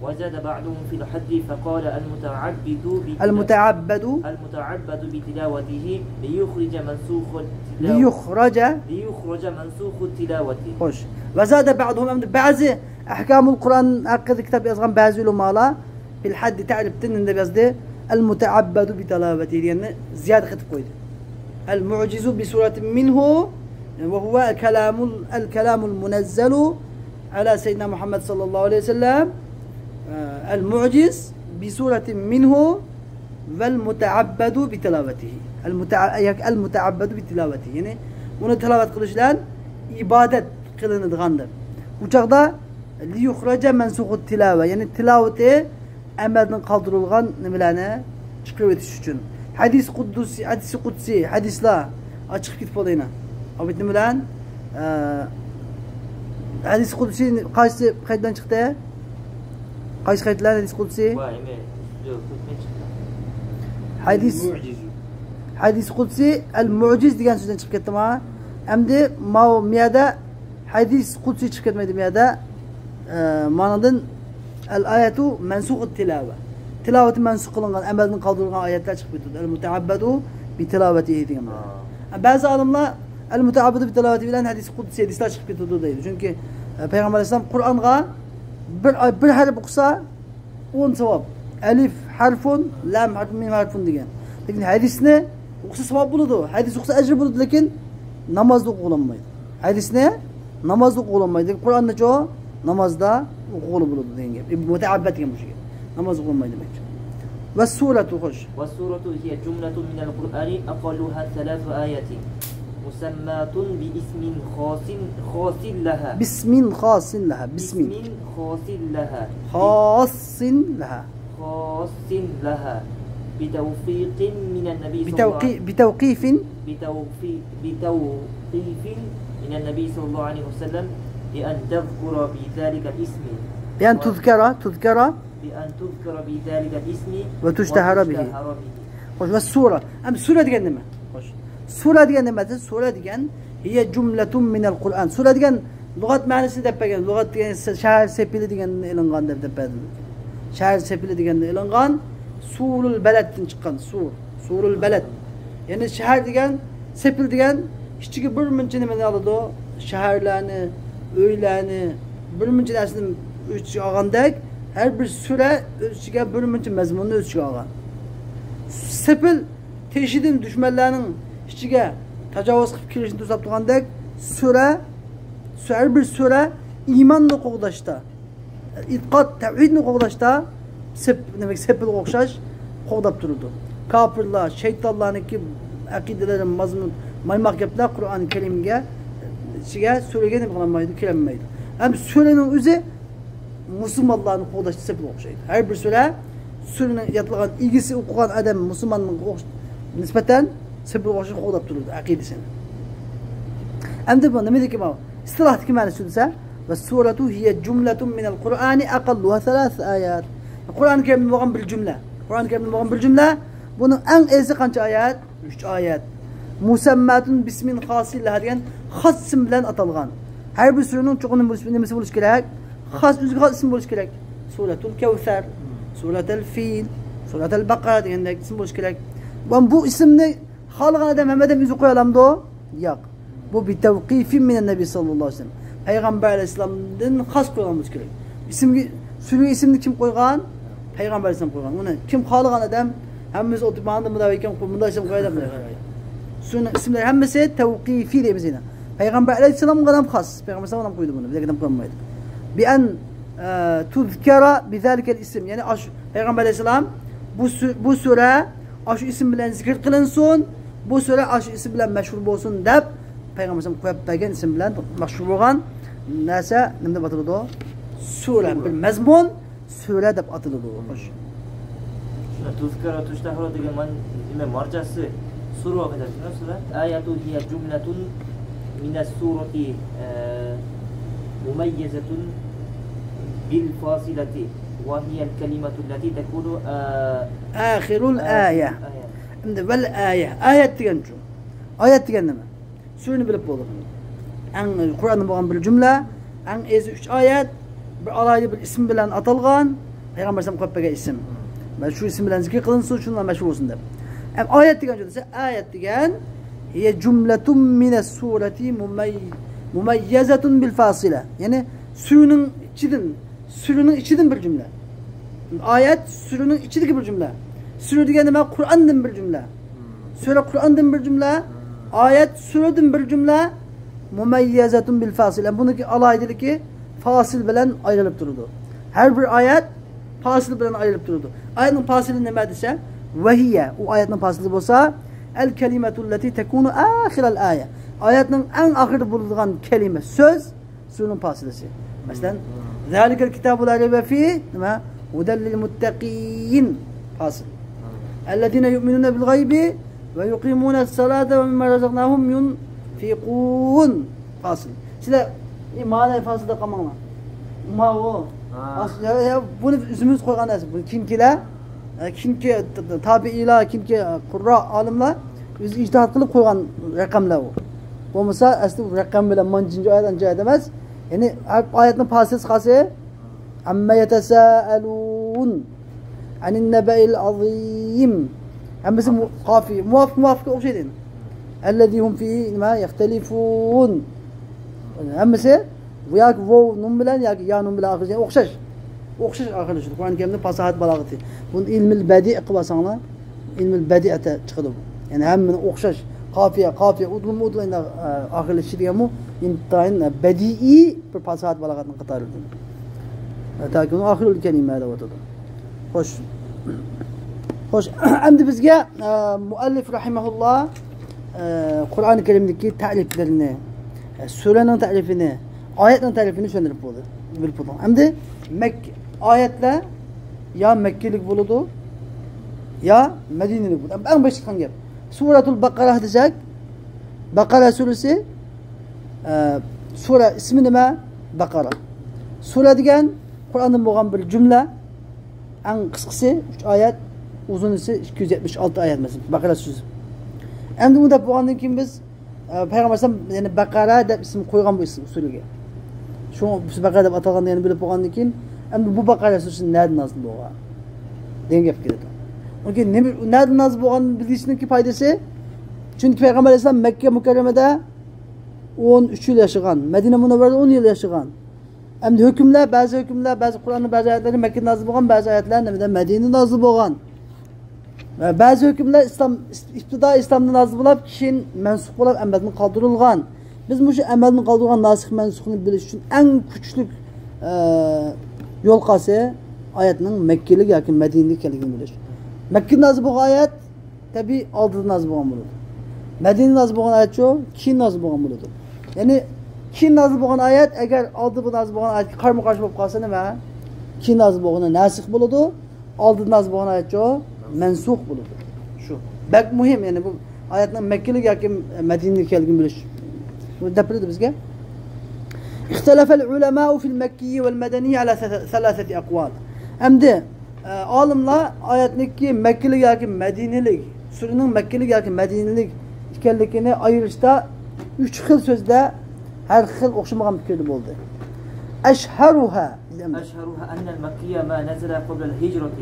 وزاد بعضهم في الحد فقال المتعبد بتلا-، المتعبد. المتعبد بتلاوته ليخرج منسوخ التلاوة. ليخرج. ليخرج منسوخ التلاوة. خوش. وزاد بعضهم، ئەمدى بەزى ئەھكامۇل قۇرئان ھەققىدە كىتاب يازغان بەزى ئۆلىمالار في الحد تەرىپتىن نېمە دەپ يازدى؟ المتعبد بتلاوته دېگەننى زىيادە قىلىپ قويدى. المعجز بسورة منه وهو الكلام، الكلام المنزل على سيدنا محمد صلى الله عليه وسلم. المعجز بسورة منه والمتعبد بتلاوته. المتع-، ياكى المتعبد بتلاوته. يەنى ئۇنى تىلاۋەت قىلىش بىلەن ئىبادەت قىلىنىدىغان دەپ. بۇ چاغدا ليخرج منسوخ التلاوة، يەنى تىلاۋىتى ئەمەلدىن قالدۇرۇلغان نېمىلەرنى چىقىرىۋېتىش ئۈچۈن. ھەدىس قۇدسىي، ھەدىس قۇدسىي، ھەدىسلەر، ئا، چىقىپ كېتىپ بولدى يەنە. ئابىت نېمە بىلەن؟ ئە، ھەدىس قۇدسىي قايسى قەيت بىلەن چىقتى؟ قايسى قەيت بىلەن ھەدىس قۇدسىي؟ ۋاي، ئەمە، يوق، كۆپمە چىقتى. ھەدىس، مۇئجىز. ھەدىس قۇدسىي ئەل مۇئجىز دېگەن سۆزدىن چىقىپ كەتتىما؟ ئەمدى ماۋۇ مىيەدە ھەدىس قۇدسىي چىقىپ كەتمەيدۇ بۇ يەردە. ئە، مانىدىن ئەل ئايەتۇ مەنسۇخۇت تىلاۋە. تىلاۋىتى مەنسۇخ قىلىنغان، ئەمەلدىن قالدۇرۇلغان ئايەتلەر چىقىپ كېتىدۇ. ئەل مۇتەئەببەدۇ بىتىلاۋەتىھى دېگەن بار. ھا. بەزى ئالىملار ئەل مۇتەئەببەدۇ بىتىلاۋەتى بىلەن ھەدىس قۇدسىي ھەدىسلەر چىقىپ كېتىدۇ دەيدۇ. چۈنكى، ئە، پەيغەمبەر ئەلەيھىسسالام قۇرئانغا بىر ئاي-، بىر ھەرپ ئوقۇسا، ئون ساۋاب. ئەلىف ھەرفۇن، لام ھەرفۇن، مىم ھەرفۇن دېگەن. لېكىن ھەدىسنى ئوقۇسا ساۋاب بولىدۇ، ھەدىس ئوقۇسا ئەجىر بولىدۇ، لېكىن نامازدا ئوقۇغىلى بولمايدۇ. ھەدىسنى نامازدا ئوقۇغىلى بولمايدۇ. قۇرئاننىچۇ نامازدا ئوقۇغىلى بولىدۇ دېگەن گەپ. ئىبن مۇتەئەببەت دېگەن مۇشۇ گەپ. نامازدا ئوقۇغىلى بولمايدۇ دېمەكچى. ۋەسسۇرەتۇ، خوش. والسورة هي جملة من القرآن أقلها ثلاث آيات مسماة باسم خاص، خاص لها. باسم خاص لها. باسم. باسم خاص لها. خاص لها. خاص لها بتوقيف من النبي صلى الله عليه بتوقي-، بتوقيف. بتوقي-، بتوقيف من النبي صلى الله عليه وسلم بأن تذكر بذلك الاسم. بأن و- تذكر، تذكر. بأن تذكر بذلك الاسم وتشتهر به. وتشتهر به. خوش، ۋەسسۇرە. ئەمدى سۈرە دېگەن نېمە؟ خوش. سۈرە دېگەن نېمە دېسە، سۈرە دېگەن هىيە جۈملەتۇن مىنەل قۇرئان. سۈرە دېگەن لۇغەت مەنىسىنى دەپ بەرگەن. لۇغەت دېگەن شەھەر سېپىلى دېگەندىن ئېلىنغان دەپ، دەپ بەردىم. شەھەر سېپىلى دېگەندىن ئېلىنغان، سۇرۇل بەلەدتىن چىققان، سۇر، سۇرۇل بەلەد. يەنى شەھەر دېگەن، سېپىل دېگەن ئىچىگە بىر مۇنچە نېمىنى ئالىدۇ؟ شەھەرلەرنى، ئۆيلەرنى، بىر مۇنچە نەرسىنى ئۆز ئىچىگە ئالغاندەك، ھەر بىر سۈرە ئۆز ئىچىگە بىر مۇنچە مەزمۇننى ئۆز ئىچىگە ئالغان. سېپىل تېشىدىن دۈشمەنلەرنىڭ ئىچىگە تاجاۋۇز قىلىپ كىرىشنى توساپ تۇرغاندەك، سۈرە، سۈ-، ھەر بىر سۈرە ئىماننى قوغداشتا، ئېتىقاد، تەۋھىدنى قوغداشتا سېپ-، نېمە، سېپىلغا ئوخشاش قوغداپ تۇرىدۇ. كاپىرلار، شەيتانلارنىڭكى ئەقىدىلىرى مازمۇن، مايماق گەپلەر قۇرئان كەرىمگە، ئىچىگە سۈرىگە نېمە قىلالمايدۇ، كىرەلمەيدۇ. ھەم سۈرىنىڭ ئۆزى مۇسۇلمانلارنى قوغداشتا سېپىلغا ئوخشايدۇ. ھەر بىر سۈرە، سۈرىنى يادلىغان ئىگىسى، ئوقۇغان ئادەم مۇسۇلمانغا ئوخش-، نىسبەتەن سېپىلغا ئوخشاش قوغداپ تۇرىدۇ ئەقىدىسىنى. ئەمدى بۇ نېمىدىكى ماۋۇ؟ ئىستىلاھتىكى مەنىسى دېسە، ۋەسسۇرەتۇ ھىيە جۈملەتۇن مىنەل قۇرئانى ئەقەللۇھا سەلاسە ئايات. قۇرئان كەرىمدە بولغان بىر جۈملە. قۇرئان كەرىمدە بولغان بىر جۈملە. بۇنىڭ ئەڭ ئېزى قانچە ئايەت؟ ئۈچ ئايەت. مۇسەممەتۇن بىسمىن خاسىن لەھا دېگەن خاس ئىسىم بىلەن ئاتالغان. ھەر بىر سۈرىنىڭ چوقۇم نېمە بولۇشى، نېمىسى بولۇشى كېرەك؟ خاس، ئۆزىگە خاس ئىسىم بولۇشى كېرەك. سۇرەتۇل كەۋسەر، سۇرەتەل فىل، سۇرەتەل بەقەرە دېگەندەك ئىسىم بولۇشى كېرەك. ۋە بۇ ئىسىمنى خالىغان ئادەم، ھەممە ئادەم ئۆزى قويالامدۇ؟ ياق. بۇ بىتەۋقىفىن مىنەن نەبى ساللاللاھۇ ئەلەيھى ۋەسەللەم. پەيغەمبەر ئەلەيھىسسالامدىن خاس قويۇلغان بولۇشى كېرەك. ئىسىمگە، سۈرىگە ئىسىمنى كىم قويغان؟ پەيغەمبەر ئەلەيھىسسالام قويغان. ئۇنى كىم خالىغان ئادەم، ھەممىمىز ئولتۇرۇپ، مانا مۇنداق ئىكەن، مۇنداق ئىسىم قويايلى دەپ. سۈرىنىڭ ئىسىملىرى ھەممىسى تەۋقىفىي دەيمىز يەنە. پەيغەمبەر ئەلەيھىسسالامغا ھەم خاس. پەيغەمبەر ئەلەيھىسسالام قويدى بۇنى، بىلەك ئادەم قويالمايدۇ. بىئەن، ئە، تۇزكەرە بىزالىكەل ئىسىم. يەنى ئاشۇ پەيغەمبەر ئەلەيھىسسالام بۇ سۈ-، بۇ سۈرە ئاشۇ ئىسىم بىلەن زىكىر قىلىنسۇن، بۇ سۈرە ئاشۇ ئىسىم بىلەن مەشھۇر بولسۇن دەپ، پەيغەمبەر ئەلەيھىسسالام قويۇپ بەرگەن ئىسىم بىلەن مەشھۇر بولغان نەرسە نېمە دەپ ئاتىلىدۇ؟ سۈرە. بىر مەزمۇن سۈرە دەپ ئاتىلىدۇ. خوش. شۇنى تۇزكەرە تۇشتەھرۇ دېگەن مان-، نېمە، مارجاسى سۈرە ۋاقىت سۈرە. ئايەتۇ ھىيە جۈملەتۇن مىنەس سۇرەتى، ئە، مۇمەييەزەتۇن بىل فاسىلەتى ۋە ھىيەل كەلىمەتۇللەتى تەكۇنۇ، ئە، ئاخىرۇل ئايە. ئايە. ئەمدى ۋەل ئايە. ئايەت دېگەنچۇ؟ ئايەت دېگەن نېمە؟ سۈرىنى بىلىپ بولدۇق. ئەڭ، قۇرئاندا بولغان بىر جۈملە، ئەڭ ئېزى ئۈچ ئايەت، بىر ئالاھىدە بىر ئىسىم بىلەن ئاتالغان، پەيغەمبەر ئەلەيھىسسالام قويۇپ بەرگەن ئىسىم. مانا شۇ ئىسىم بىلەن زىكىر قىلىنسۇن، شۇنىڭ بىلەن مەشھۇر بولسۇن دەپ. ئەم، ئايەت دېگەن جۈملە دېسە، ئايەت دېگەن، ھىيە جۈملەتۇن مىنەس سۇرەتى مۇمەي-، مۇمەييەزەتۇن بىل فاسىلە. يەنى سۈرىنىڭ ئىچىدىن، سۈرىنىڭ ئىچىدىن بىر جۈملە. ئايەت سۈرىنىڭ ئىچىدىكى بىر جۈملە. سۈرە دېگەن نېمە؟ قۇرئاندىن بىر جۈملە. سۈرە قۇرئاندىن بىر جۈملە، ئايەت سۈرىدىن بىر جۈملە، مۇمەييەزەتۇن بىل فاسىل. بۇنىڭكى ئالاھىدىلىكى فاسىل بىلەن ئايرىلىپ تۇرىدۇ. ھەر بىر ئايەت پاسىل بىلەن ئايرىلىپ تۇرىدۇ. ئايەتنىڭ پاسىلى نېمە دېسە، ۋەھىيە، ئۇ ئايەتنىڭ پاسىلى بولسا، ئەل كەلىمەتۇللەتى تەكۇنۇ ئاخىرەل ئايە. ئايەتنىڭ ئەڭ ئاخىرىدا بولىدىغان كەلىمە، سۆز، سۈرىنىڭ پاسىلىسى. مەسىلەن، زالىكەل كىتابۇ لا رەيبە فىھ، نېمە؟ ھۇدەل لىل مۇتتەقىين. پاسىل. ئەللەزىينە يۇئمىنۇنە بىل غەيبى ۋە يۇقىمۇنەس سالاتا ۋە مىمما رەزەقناھۇم يۇنفىقۇن. پاسىل. سىلەر، ئى، مانا پاسىلدا قالماڭلار. ماۋۇ. ھا. ئاس-، يا، يا، بۇنى ئۆزىمىز قويغان نەرسە. بۇنى كېيىنكىلەر، ئە، كېيىنكى ت-، ت-، تابىئىيلار، كېيىنكى، ئە، قۇررا ئالىملار ئۆزى ئىجتىھاد قىلىپ قويغان رەقەملەر ئۇ. بولمىسا، ئەسلى ئۇ رەقەم بىلەن مانچىنچە ئايەت، ئانچە ئايەت ئەمەس. يەنى ھەر ئايەتنىڭ پاسىلىسى قالسا، ئەممە يەتەسەئەلۇن ئەنىن نەبەئىل ئازىم. ھەممىسى مۇ-، قافىيە. مۇۋاپىق، مۇۋاپىققا ئوخشايدۇ. ئەللەزى ھۇم فىھى نېمە؟ يەختەلىفۇن. ھەممىسى بۇ ياكى ۋوۋ نۇن بىلەن ياكى يا نۇن بىلەن ئاخىرلىشىدۇ. ئوخشاش، ئوخشاش ئاخىرلىشىدۇ. قۇرئان كەرىمنىڭ پاساھەت بالاغىتى. بۇنى ئىلمىل بەدىئ قىلىپ ئالساڭلار، ئىلمىل بەدىئەتە چىقىدۇ بۇ. يەنى ھەممىنى ئوخشاش. قافىيە، قافىيە، ئۇدۇلمۇ ئۇدۇل، ئاخىرلىشىشى دېگەنمۇ ئىنتايىن بەدىئىي بىر پاساھەت بالاغەتنىڭ قاتارىدىن. تاكى ئۇنىڭ ئاخىرۇل كەلىمە دەۋاتىدۇ. خوش. خوش. ئەمدى بىزگە، ئە، مۇئەللىف رەھىمەھۇللا، ئە، قۇرئان كەرىمدىكى تەرىپلىرىنى، ئە، سۈرەنىڭ تەرىپىنى، ئايەتنىڭ تەرىپىنى چۈشەندۈرۈپ بولدى. بىلىپ بولدۇق. ئەمدى مەك-، ئايەتلەر يا مەككىلىك بولىدۇ، يا مەدىنىلىك بولىدۇ. ئەڭ باشتا چىققان گەپ. سۇرەتۇل بەقەرە دېسەك، بەقەرە سۈرىسى، ئە، سۈرە ئىسمى نېمە؟ بەقەرە. سۈرە دېگەن قۇرئاندىن بولغان بىر جۈملە، ئەڭ قىسقىسى ئۈچ ئايەت، ئۇزۇنىسى ئىككى يۈز يەتمىش ئالتە ئايەت، مەسىلەن، بەقەرە سۈرىسى. ئەمدى ئۇنداق بولغاندىن كېيىن بىز، ئە، پەيغەمبەر ئەلەيھىسسالام يەنە بەقەرە دەپ ئىسىم قويغان بۇ ئىسىم سۈرىگە. شۇڭا بىز بەقەرە دەپ ئاتالغانلىقىنى بىلىپ بولغاندىن كېيىن، ئەمدى بۇ بەقەرە سۈرىسى نەدىن نازىل بولغان دېگەن گەپ كېلىدۇ. ئۇنىڭ كېيىن نېمە، نەدىن نازىل بولغانلىقىنى بىلىشنىڭكى پايدىسى، چۈنكى پەيغەمبەر ئەلەيھىسسالام مەككە مۇكەررەمىدە ئون ئۈچ يىل ياشىغان، مەدىنە مۇنەۋۋەرىدە ئون يىل ياشىغان. ئەمدى ھۆكۈملەر، بەزى ھۆكۈملەر، بەزى قۇرئاننىڭ بەزى ئايەتلىرى مەككىدە نازىل بولغان، بەزى ئايەتلەر نېمىدە، مەدىنىدە نازىل بولغان. ۋە بەزى ھۆكۈملەر ئىسلام، ئىپتىدا ئىسلامدا نازىل بولۇپ، كېيىن مەنسۇخ بولۇپ، ئەمەلدىن قالدۇرۇلغان. بىز مۇشۇ ئەمەلدىن قالدۇرۇلغان ناسىخ مەنسۇخنى بىلىش ئۈچۈن ئەڭ كۈچلۈك، ئە، يول قارىسى ئايەتنىڭ مەككىلىك ياكى مەدىنىلىك ئىكەنلىكىنى بىلىش. مەككىدە نازىل بولغان ئايەت، تەبىئىي، ئالدىدا نازىل بولغان بولىدۇ. مەدىنىدە نازىل بولغان ئايەتچۇ، كېيىن نازىل بولغان بولىدۇ. يەنى كېيىن نازىل بولغان ئايەت، ئەگەر ئالدىدا نازىل بولغان ئايەتكە قارىمۇ قارشى بولۇپ قالسا نېمە؟ كېيىن نازىل بولغىنى ناسىخ بولىدۇ، ئالدىدا نازىل بولغان ئايەتچۇ، مەنسۇخ بولىدۇ. شۇ بەك مۇھىم، يەنى بۇ ئايەتنىڭ مەككىلىك ياكى مەدىنىلىك ئىكەنلىكىنى بىلىش. بۇ دەپ بېرىدۇ بىزگە. اختلف العلماء في المكي والمدني على ثلاثة أقوال. ئەمدى ئە، ئالىملار ئايەتنىڭكى مەككىلىك ياكى مەدىنىلىك، سۈرىنىڭ مەككىلىك ياكى مەدىنىلىك ئىكەنلىكىنى ئايرىشتا ئۈچ خىل سۆزدە ھەر خىل ئوخشىمىغان پىكىردە بولدى. أشهرها، أشهرها أن المكي ما نزل قبل الهجرة،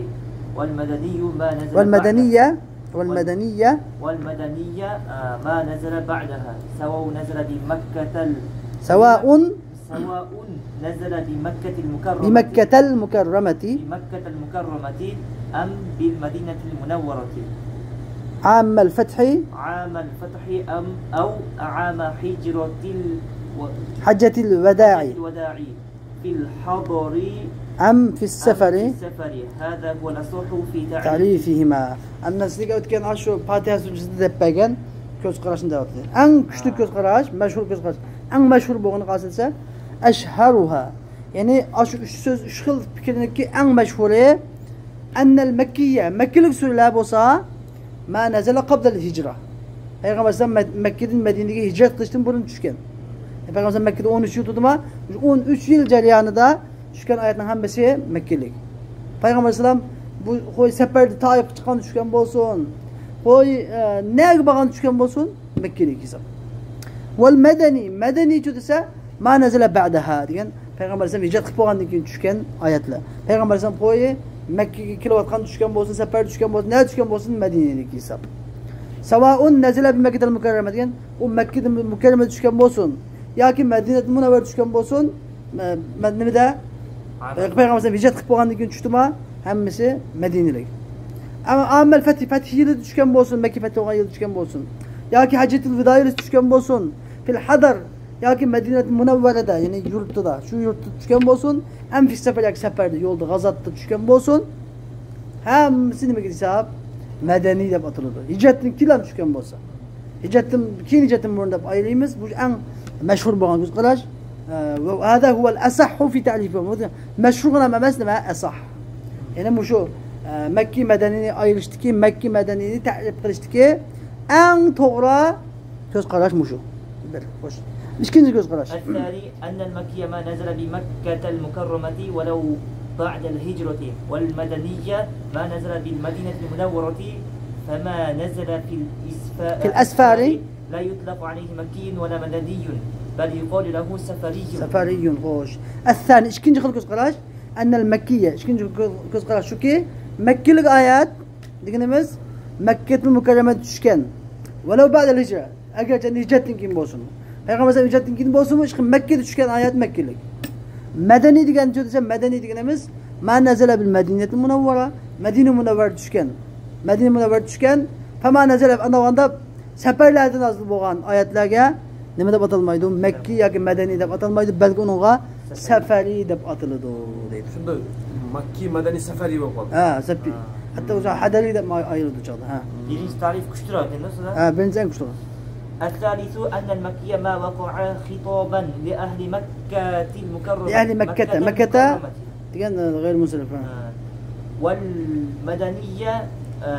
والمدني ما نزل بعدها. والمدنية، والمدنية. والمدنية، آه، ما نزل بعدها، سواء نزل بمكة ال-، سواء سواء نزل بمكة المكرمة، بمكة المكرمة، بمكة المكرمة أم بالمدينة المنورة، عام الفتح، عام الفتح أم، أو عام حجرة ال-، و-، حجة الوداع، حجة الوداع، في الحضر أم في السفر، أم في السفر. هذا هو الأصح في تعريف. تعريفهما. ئەمدى سىزگە ئۆتكەن ئاشۇ پاتىھە سۈرىسىدە دەپ بەرگەن كۆز قاراشنى دەۋاتىدۇ. ئەڭ كۈچلۈك كۆز قاراش، مەشھۇر كۆز قاراش. ئەڭ مەشھۇر بولغىنى قايسى دېسە، أشهرها. يەنى ئاشۇ ئۈچ سۆز، ئۈچ خىل پىكىرنىڭكى ئەڭ مەشھۇرى، أن المكي، مەككىلىك سۈرىلەر بولسا، ما نزل قبل الهجرة، پەيغەمبەر ئەلەيھىسسالام مەك-، مەككىدىن مەدىنىگە ھىجرەت قىلىشتىن بۇرۇن چۈشكەن. پەيغەمبەر ئەلەيھىسسالام مەككىدە ئون ئۈچ يىل تۇردىما، شۇ ئون ئۈچ يىل جەريانىدا چۈشكەن ئايەتنىڭ ھەممىسى مەككىلىك. پەيغەمبەر ئەلەيھىسسالام بۇ، خوي، سەپەردە تائىپقا چىققاندا چۈشكەن بولسۇن، خوي، ئە، نەگە بارغاندا چۈشكەن بولسۇن، مەككىلىك ھېساب. والمدني، مەدەنىيچۇ دېسە، ما نزل بعدها دېگەن، پەيغەمبەر ئەلەيھىسسالام ھىجرەت قىلىپ بولغاندىن كېيىن چۈشكەن ئايەتلەر. پەيغەمبەر ئەلەيھىسسالام خوي مەككىگە كېلىۋاتقاندا چۈشكەن بولسۇن، سەپەردە چۈشكەن بولسۇن، نەدە چۈشكەن بولسۇن، مەدىنىدىكى ھېساب. سواء نزل بمكة المكرمة دېگەن، ئۇ مەككىدە مۇكەررەمىدە چۈشكەن بولسۇن ياكى مەدىنەتۇل مۇنەۋۋەرىدە چۈشكەن بولسۇن، مە-، مە-، نېمىدە؟ پەيغەمبەر ئەلەيھىسسالام ھىجرەت قىلىپ بولغاندىن كېيىن چۈشتىما؟ ھەممىسى مەدىنىلىك. ئەمما ئامەل فەتھى، فەتھى يىلىدا چۈشكەن بولسۇن، مەككە فەتھى بولغان يىلدا چۈشكەن بولسۇن ياكى ھەججەتۇل ۋىدا يىلىدا چۈشكەن بولسۇن، فىل ھەدەر ياكى مەدىنەتۇل مۇنەۋۋەرەدە، يەنى يۇرتىدا، شۇ يۇرتتا چۈشكەن بولسۇن، ئەم فىس سەفەر ياكى سەپەردە، يولدا، غازاتتا چۈشكەن بولسۇن، ھەممىسى نېمىگە ھېساب؟ مەدەنىي دەپ ئاتىلىدۇ. ھىجرەتتىن كېيىن چۈشكەن بولسا. ھىجرەتتىن كېيىن، ھىجرەتتىن بۇرۇن دەپ ئايرىيمىز. بۇ ئەڭ مەشھۇر بولغان كۆز قاراش. ئە، ۋە ھازا ھۇۋەل ئەسەھھۇ فى تەئرىفى. مەشھۇرغىنا ئەمەس، نېمە؟ ئەسەھ. يەنى مۇشۇ، ئە، مەككى مەدەنىينى ئايرىشتىكى، مەككى مەدەنىينى تەئرىپ قىلىشتىكى ئەڭ توغرا كۆز قاراش مۇشۇ. بىر، خوش. ئىككىنچى كۆز قاراش. الثاني أن المكي ما نزل بمكة المكرمة ولو بعد الهجرة، والمدني ما نزل بالمدينة المنورة، فما نزل في الإسفا-، في الأسفار لا يطلق عليه مكي ولا مدني، بل يقال له سفري. سفري، خوش. الثاني، ئىككىنچى خىل كۆز قاراش. أن المكي، ئىككىنچى كۆز، كۆز قاراش شۇكى، مەككىلىك ئايەت دېگىنىمىز مەككەتۇل مۇكەررەمەدە چۈشكەن. ولو بعد الهجرة. ئەگەرچە ھىجرەتتىن كېيىن بولسۇن. پەيغەمبەر ئەلەيھىسسالام ھىجرەتتىن كېيىن بولسىمۇ، ئىشقىلىپ مەككىدە چۈشكەن ئايەت مەككىلىك. مەدەنىي دېگەن سۆز دېسە، مەدەنىي دېگىنىمىز، ما نزل بالمدينة المنورة، مەدىنە مۇنەۋۋەرىدە چۈشكەن. مەدىنە مۇنەۋۋەرىدە چۈشكەن. فما نزل، ئاندىن سەپەرلەردە نازىل بولغان ئايەتلەرگە نېمە دەپ ئاتالمايدۇ؟ مەككىي ياكى مەدەنىي دەپ ئاتالمايدۇ، بەلكى ئۇنىڭغا سەفەرىي دەپ ئاتىلىدۇ دەيدۇ. شۇنداق مەككىي، مەدەنىي، سەفەرىي بولۇپ قالدى. ھە، سەفەرىي. ھە. ھەتتا ئۆزى ھەدەرىي دەپ ئايرىلىدۇ چاغدا. ھە. بىرىنچى تەرىپ كۈچلۈك ئىكەن، شۇنداق؟ ھە، بىرىنچى ئەڭ كۈچلۈك. الثالث أن المكي ما وقع خطابا لأهل مكة المكرمة. لأهل مكة، مكة المكرمة. دېگەن، ئە، غەيرىي مۇنسەرىپ، ھە. ھە. والمدني، ئە،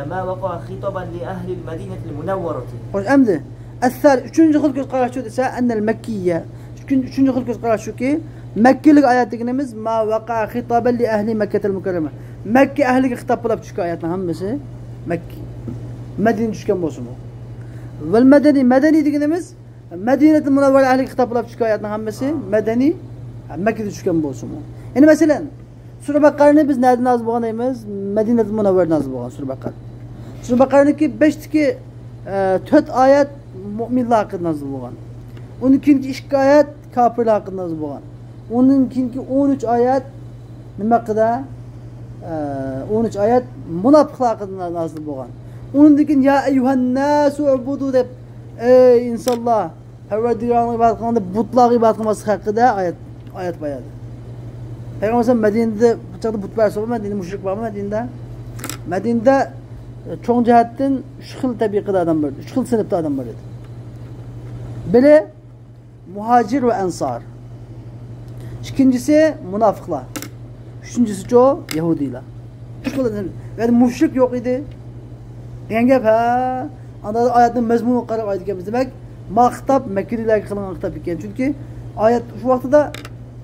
ما وقع خطابا لأهل المدينة المنورة. خوش، ئەمدى ئەسسالىس، ئۈچىنچى خىل كۆز قاراش شۇ دېسە، أن المكي. ئۈچىنچى، ئۈچىنچى خىل كۆز قاراش شۇكى، مەككىلىك ئايەت دېگىنىمىز ما وقع خطابا لأهل مكة المكرمة. مەككە ئەھلىگە خىتاب بولاپ چۈشكەن ئايەتنىڭ ھەممىسى مەككىي. مەدىنىدە چۈشكەن بولسىمۇ. والمدني، مەدەنىي دېگىنىمىز مەدىنەتۇل مۇنەۋۋەرە ئەھلىگە خىتاب بولاپ چۈشكەن ئايەتنىڭ ھەممىسى مەدەنىي، مەككىدە چۈشكەن بولسىمۇ. يەنى مەسىلەن، سۈرە بەقەرىنى بىز نەدە نازىل بولغان دەيمىز؟ مەدىنەتۇل مۇنەۋۋەرىدە نازىل بولغان سۈرە بەقەرە. سۈرە بەقەرىنىڭكى بەشتىكى، ئە، تۆت ئايەت مۇئمىنلار ھەققىدە نازىل بولغان. ئۇندىن كېيىنكى ئىككى ئايەت كاپىرلار ھەققىدە نازىل بولغان. ئۇندىن كېيىنكى ئون ئۈچ ئايەت نېمە ھەققىدە؟ ئە، ئون ئۈچ ئايەت مۇناپىقلار ھەققىدە نازىل بولغان. ئۇنىڭدىن كېيىن يا ئەييۇھەنناسۇ ئۇبۇدۇ دەپ، ئەي ئىنسانلار، پەرۋەردىگارىڭلارغا ئىبادەت قىلىڭ دەپ بۇتلارغا ئىبادەت قىلماسلىق ھەققىدە ئايەت، ئايەت بايان. پەيغەمبەر ئەلەيھىسسالام مەدىنىدە بۇ چاغدا بۇت پەرەس بار، مەدىنىدە مۇشرىك بارمۇ مەدىنىدە؟ مەدىنىدە، ئە، چوڭ جەھەتتىن ئۈچ خىل تەبىقىدە ئادەم بار ئىدى، ئۈچ خىل سىنىپتا ئادەم بار ئىدى. بىرى مۇھاجىر ۋە ئەنسار. ئىككىنچىسى مۇناپىقلار. ئۈچىنچىسىچۇ يەھۇدىيلار. ئۈچ خىل ئادەم. يەنى مۇشرىك يوق ئىدى. دېگەن گەپ، ھە. ئاندا ئايەتنىڭ مەزمۇنىغا قاراپ ئايەت ئىكەنمىز. دېمەك، ما خىتاب مەككىلىكلەرگە قىلىنغان خىتاب ئىكەن. چۈنكى ئايەت شۇ ۋاقتىدا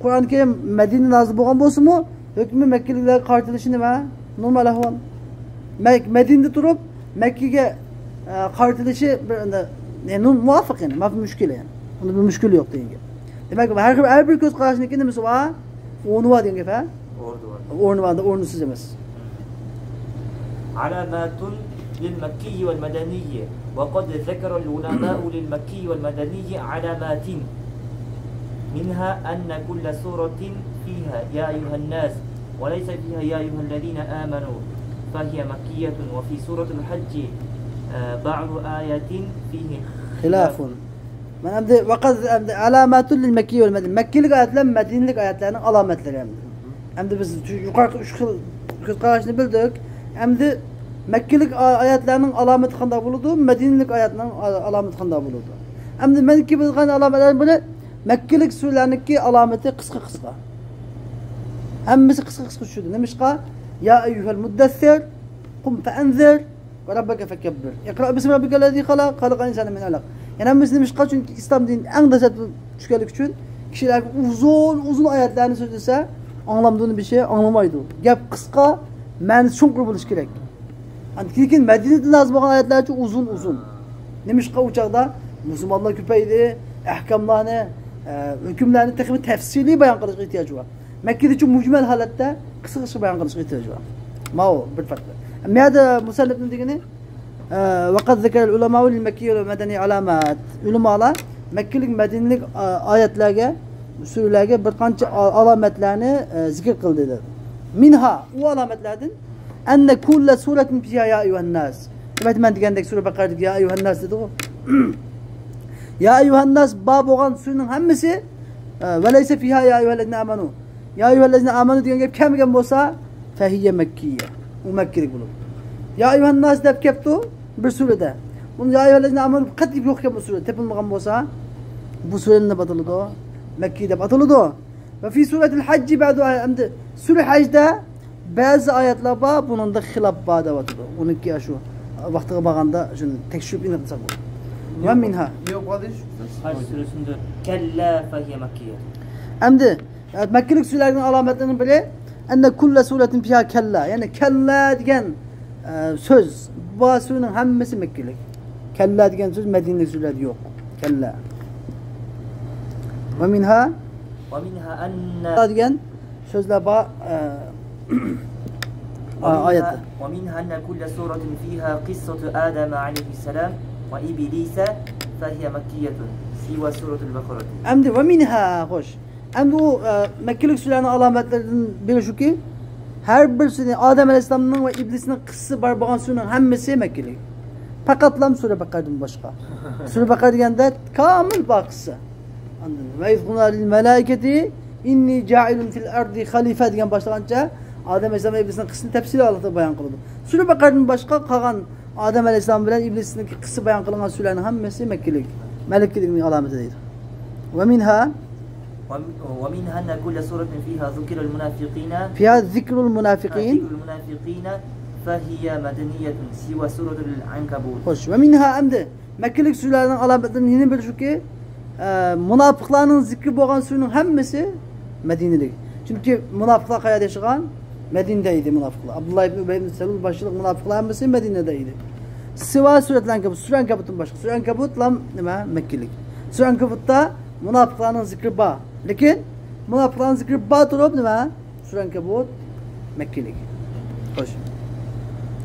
قۇرئان كەرىم مەدىنىدە نازىل بولغان بولسىمۇ، ھۆكمى مەككىلىكلەرگە قارىتىلىشى نېمە؟ نورمال ئەھۋال. مەك-، مەدىنىدە تۇرۇپ مەككىگە، ئە، قارىتىلىشى بىر، ئەندى، يەنى مۇۋاپىق، يەنى ماپى مۈشكىل، يەنى ئۇندا بىر مۈشكۈل يوق دېگەن گەپ. دېمەك، ھەر، ھەر بىر كۆز قاراشنىڭكى نېمىسى بار؟ ئورنى بار دېگەن گەپ، ھە؟ ئورنى بار. ئورنى بار، ئورنىسىز ئەمەس. علامات للمكي والمدني، وقد ذكر العلماء للمكي والمدني علامات، منها أن كل سورة فيها يا أيها الناس وليس فيها يا أيها الذين آمنوا فهي مكية، وفي سورة الحج، آه، بعض آيات فيه خلاف. خلاف. مانا ئەمدى ۋەقەد، ئەمدى ئالاماتۇل لىل مەككىي ۋەل مەدىنىي. مەككىلىك ئايەتلەر، مەدىنىلىك ئايەتلەرنىڭ ئالامەتلىرى ئەمدى. ئەمدى بىز يۇقىرىقى ئۈچ خىل كۆز قاراشنى بىلدۇق. ئەمدى مەككىلىك ئا-، ئايەتلەرنىڭ ئالامىتى قانداق بولىدۇ؟ مەدىنىلىك ئايەتنىڭ ئا-، ئالامىتى قانداق بولىدۇ؟ ئەمدى مەنكى بىلغان ئالامەتلەردىن بىرى، مەككىلىك سۈرىلەرنىڭكى ئالامىتى قىسقا قىسقا. ھەممىسى قىسقا قىسقا چۈشىدۇ. نېمىشقا؟ يا ئەييۇھەل مۇددەسسىر، قۇم فەئەنزىر، ۋە رەببەكە فەكەببىر. ئىقرا بىسمى رەببىكەللەزى خەلەق، خەلەقەل ئىنسانە مىن ئەلەق. يەنە ھەممىسى نېمىشقا؟ چۈنكى ئىسلام دىنى ئەڭ دەسلەپتە چۈشكەنلىكى ئۈچۈن كىشىلەرگە ئۇزۇن، ئۇزۇن ئايەتلەرنى سۆزلىسە، ئاڭلامدۇ بىر شەي؟ ئاڭلىمايدۇ. گەپ قىسقا، مەنىسى چوڭقۇر بولۇشى كېرەك. لېكىن مەدىنىدە نازىل بولغان ئايەتلەرچە ئۇزۇن، ئۇزۇن. نېمىشقا؟ ئۇ چاغدا مۇسۇلمانلار كۆپەيدى، ئەھكاملارنى، ئە، ھۆكۈملەرنى تېخىمۇ تەپسىلىي بايان قىلىشقا ئېھتىياج بار. مەككىدىچۇ مۇجمەل ھالەتتە قىسقا قىسقا بايان قىلىشقا ئېھتىياج بار. ماۋۇ بىر پەرق. مۇ يەردە مۇسەننىپنىڭ دېگىنى، ئە، ۋەقەد زەكەرەل ئۇلەمائۇ لىل مەككىي ۋەل مەدەنىي ئالامات. ئۆلىمالار مەككىلىك، مەدىنىلىك، ئا-، ئايەتلەرگە، سۈرىلەرگە بىر قانچە ئا-، ئالامەتلەرنى، ئە، زىكىر قىلدى دېدى. مىنھا، ئۇ ئالامەتلەردىن، ئەننە كۇللە سۇرەتىن فىھا يا ئەييۇھەنناس. دېمەك، مەن دېگەندەك سۈرە بەقەرىدىكى يا ئەييۇھەنناس دېدىغۇ. يا ئەييۇھەنناس بار بولغان سۈرىنىڭ ھەممىسى، ئە، ۋەلەيسە فىھا يا ئەييۇھەللەزىنە ئامەنۇ. يا ئەييۇھەللەزىنە ئامەنۇ دېگەن گەپ كەلمىگەن بولسا، فەھىيە مەككىيە. ئۇ مەككىلىك بولىدۇ. يا ئەييۇھەنناس دەپ كەپتۇ بىر سۈرىدە. بۇنى يا ئەييۇھەللەزىنە ئامەنۇ قەتئىي يوق ئىكەن بۇ سۈرىدە. تېپىلمىغان بولسا، بۇ سۈرە نېمە دەپ ئاتىلىدۇ؟ مەككىي دەپ ئاتىلىدۇ. ۋە فى سۇرەتىل ھەججى بەزۇ ئايە-، ئەمدى سۈرە ھەجدە بەزى ئايەتلەر بار، بۇنىڭدا خىلاپ بار دەۋاتىدۇ. ئۇنىڭكى شۇ ۋاقتىغا بارغاندا شۇنى تەكشۈرۈپ ئېنىق قىلساق بولىدۇ. ۋە مىنھا. ھەج سۈرىسىندە كەللا فەھىيە مەككىيە. ئەمدى، ئە، مەككىلىك سۈرىلەرنىڭ ئالامەتلىرىنىڭ بىرى، ئەننە كۇللە سۇرەتىن فىھا كەللا. يەنى كەللا دېگەن، ئە، سۆز. بۇ سۈرىنىڭ ھەممىسى مەككىلىك. كەللا دېگەن سۆز مەدىنىلىك سۈرىلەردە يوق. كەللا. ۋە مىنھا. ۋە مىنھا ئەننە. دېگەن سۆزلەر بار، ئە، ئايەتتە. ومنها أن كل سورة فيها قصة آدم عليه السلام وإبليس فهي مكية سوى سورة البقرة. ئەمدى ۋە مىنھا، خوش. ئەمدى ئۇ، ئە، مەككىلىك سۈرىلەرنىڭ ئالامەتلىرىدىن بىرى شۇكى، ھەر بىرسىنى ئادەم ئەلەيھىسسالامنىڭ ۋە ئىبلىسنىڭ قىسسىسى بار بولغان سۈرىنىڭ ھەممىسى مەككىلىك. پەقەتلام سۈرە بەقەردىن باشقا. سۈرە بەقەر دېگەندە كامىل بار قىسسە. ئاندىن، «ۋە ئىز قۇلنا لىل مەلائىكەتى ئىننى جائىلۇن فىل ئەردى خەلىفە» دېگەن باشلىغانچە، ئادەم ئەلەيھىسسالام ئىبلىسنىڭ قىسسىسىنى تەپسىلىي ھالەتتە بايان قىلىدۇ. سۈرە بەقەردىن باشقا قالغان ئادەم ئەلەيھىسسالام بىلەن ئىبلىسنىڭكى قىسسە بايان قىلىنغان سۈرىلەرنىڭ ھەممىسى مەككىلىك. مەككىلىكنىڭ ئالامىتى دەيدۇ. ۋە مىنھا، ومنها أن كل سورة فيها ذكر المنافقين، فيها ذكر المنافقين، ذكر المنافقين فهي مدنية سوى سورة العنكبوت. خوش، ۋە مىنھا، ئەمدى مەككىلىك سۈرىلەرنىڭ ئالامەتلىرىدىن يەنە بىرى شۇكى، ئە، مۇناپىقلارنىڭ زىكرى بولغان سۈرىنىڭ ھەممىسى مەدىنىلىك. چۈنكى مۇناپىقلار قەيەردە ياشىغان؟ مەدىنىدە ئىدى مۇناپىقلار. ئابدۇللا ئىبن ئۇبەي ئىبن سەلۇل باشچىلىق مۇناپىقلار ھەممىسى مەدىنىدە ئىدى. سىۋا سۈرەتۇل ئەنكەبۇت، سۈرە ئەنكەبۇتتىن باشقا. سۈرە ئەنكەبۇتلام نېمە؟ مەككىلىك. سۈرە ئەنكەبۇتتا مۇناپىقلارنىڭ زىكرى بار. لېكىن مۇناپىقلارنىڭ زىكرى بار تۇرۇپ نېمە؟ سۈرە ئەنكەبۇت مەككىلىك. خوش.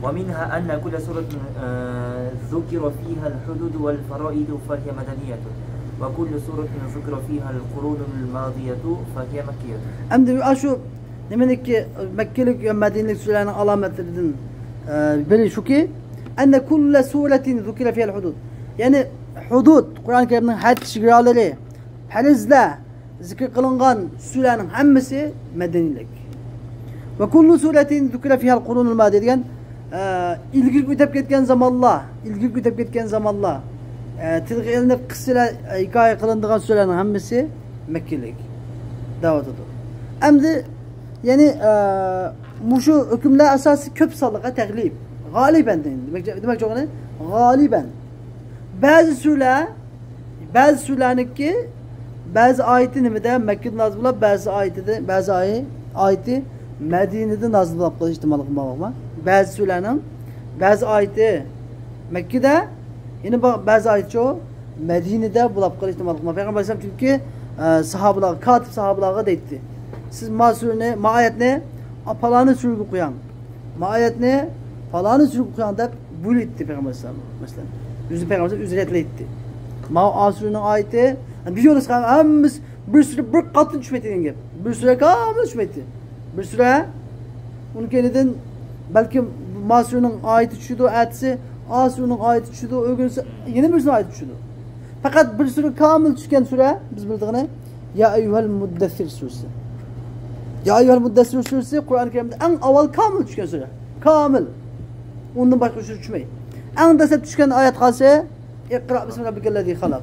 ومنها أن كل سورة، آه، ذكر فيها الحدود والفرائض فهي مدنية، وكل سورة ذكر فيها القرون الماضية فهي مكية. ئەمدى ئاشۇ نېمىنىڭكى، مەككىلىك ۋە مەدىنىلىك سۈرىلەرنىڭ ئالامەتلىرىدىن، ئە، بىرى شۇكى، أن كل سورة ذكر فيها الحدود. يەنى ھۇدۇد، قۇرئان كەرىمنىڭ ھەد چېگرالىرى، پەرزلەر زىكىر قىلىنغان سۈرىلەرنىڭ ھەممىسى مەدەنىيلىك. وكل سورة ذكر فيها القرون الماضية دېگەن، ئە، ئىلگىرىكى ئۆتۈپ كەتكەن زامانلار، ئىلگىرىكى ئۆتۈپ كەتكەن زامانلار، ئە، تىلغا ئېلىنىپ قىسسىلەر، ئە، ھېكايە قىلىنىدىغان سۈرىلەرنىڭ ھەممىسى مەككىلىك دەۋاتىدۇ. ئەمدى، يەنى، ئە، مۇشۇ ھۆكۈملەر ئاساسىي كۆپ سانلىققا تەغلىب. غالىبەن دېمەكچى، دېمەكچى بولغىنى، غالىبەن. بەزى سۈرىلەر، بەزى سۈرىلەرنىڭكى، بەزى ئايىتى نېمىدە؟ مەككىدە نازىل بولۇپ، بەزى ئايىتىدە، بەزى ئايى-، ئايىتى مەدىنىدە نازىل بولۇپ قېلىش ئېھتىماللىقى بار. بەزى سۈرىلەرنىڭ بەزى ئايىتى مەككىدە، يەنە با-، بەزى ئايەتچۇ مەدىنىدە بولۇپ قېلىش ئېھتىماللىقى بار. پەيغەمبەر ئەلەيھىسسالام چۈنكى، ئە، ساھابىلارغا، كاتىپ ساھابىلارغا دەيتتى، سىز ما سۈرىنى، ما ئايەتنى پالانى سۈرىگە قويۇڭ، ما ئايەتنى پالانى سۈرىگە قويۇڭ دەپ بۇيرۇيتتى پەيغەمبەر ئەلەيھىسسالام. مەسىلەن، ئۆزى پەيغەمبەر ئەلەيھىسسالام ئۆزى رەتلەيتتى. ما ئا سۈرىنىڭ ئايىتى، بىر يول ھەممىسى بىر سۈرە بىر قاتتىن چۈشمەيتتى دېگەن گەپ. بىر سۈرە كامىل چۈشمەيتتى. بىر سۈرە، ئۇنىڭ كەينىدىن بەلكىم ما سۈرىنىڭ ئايىتى چۈشىدۇ، ئەتىسى ئا سۈرىنىڭ ئايىتى چۈشىدۇ، ئۆگۈنسە يەنە بىرسىنىڭ ئايىتى چۈشىدۇ. پەقەت بىر سۈرە كامىل چۈشكەن سۈرە، بىز بىلىدىغىنى، يا ئەييۇھەل مۇددەسسىر سۈرىسى. يا ئەييۇھەل مۇددەسسىر سۈرىسى قۇرئان كەرىمدە ئەڭ ئاۋۋال كامىل چۈشكەن سۈرە. كامىل. ئۇندىن باشقا سۈرە چۈشمەيدۇ. ئەڭ دەسلەپ چۈشكەن ئايەت قالسا، اقرأ بسم ربك الذي خلق.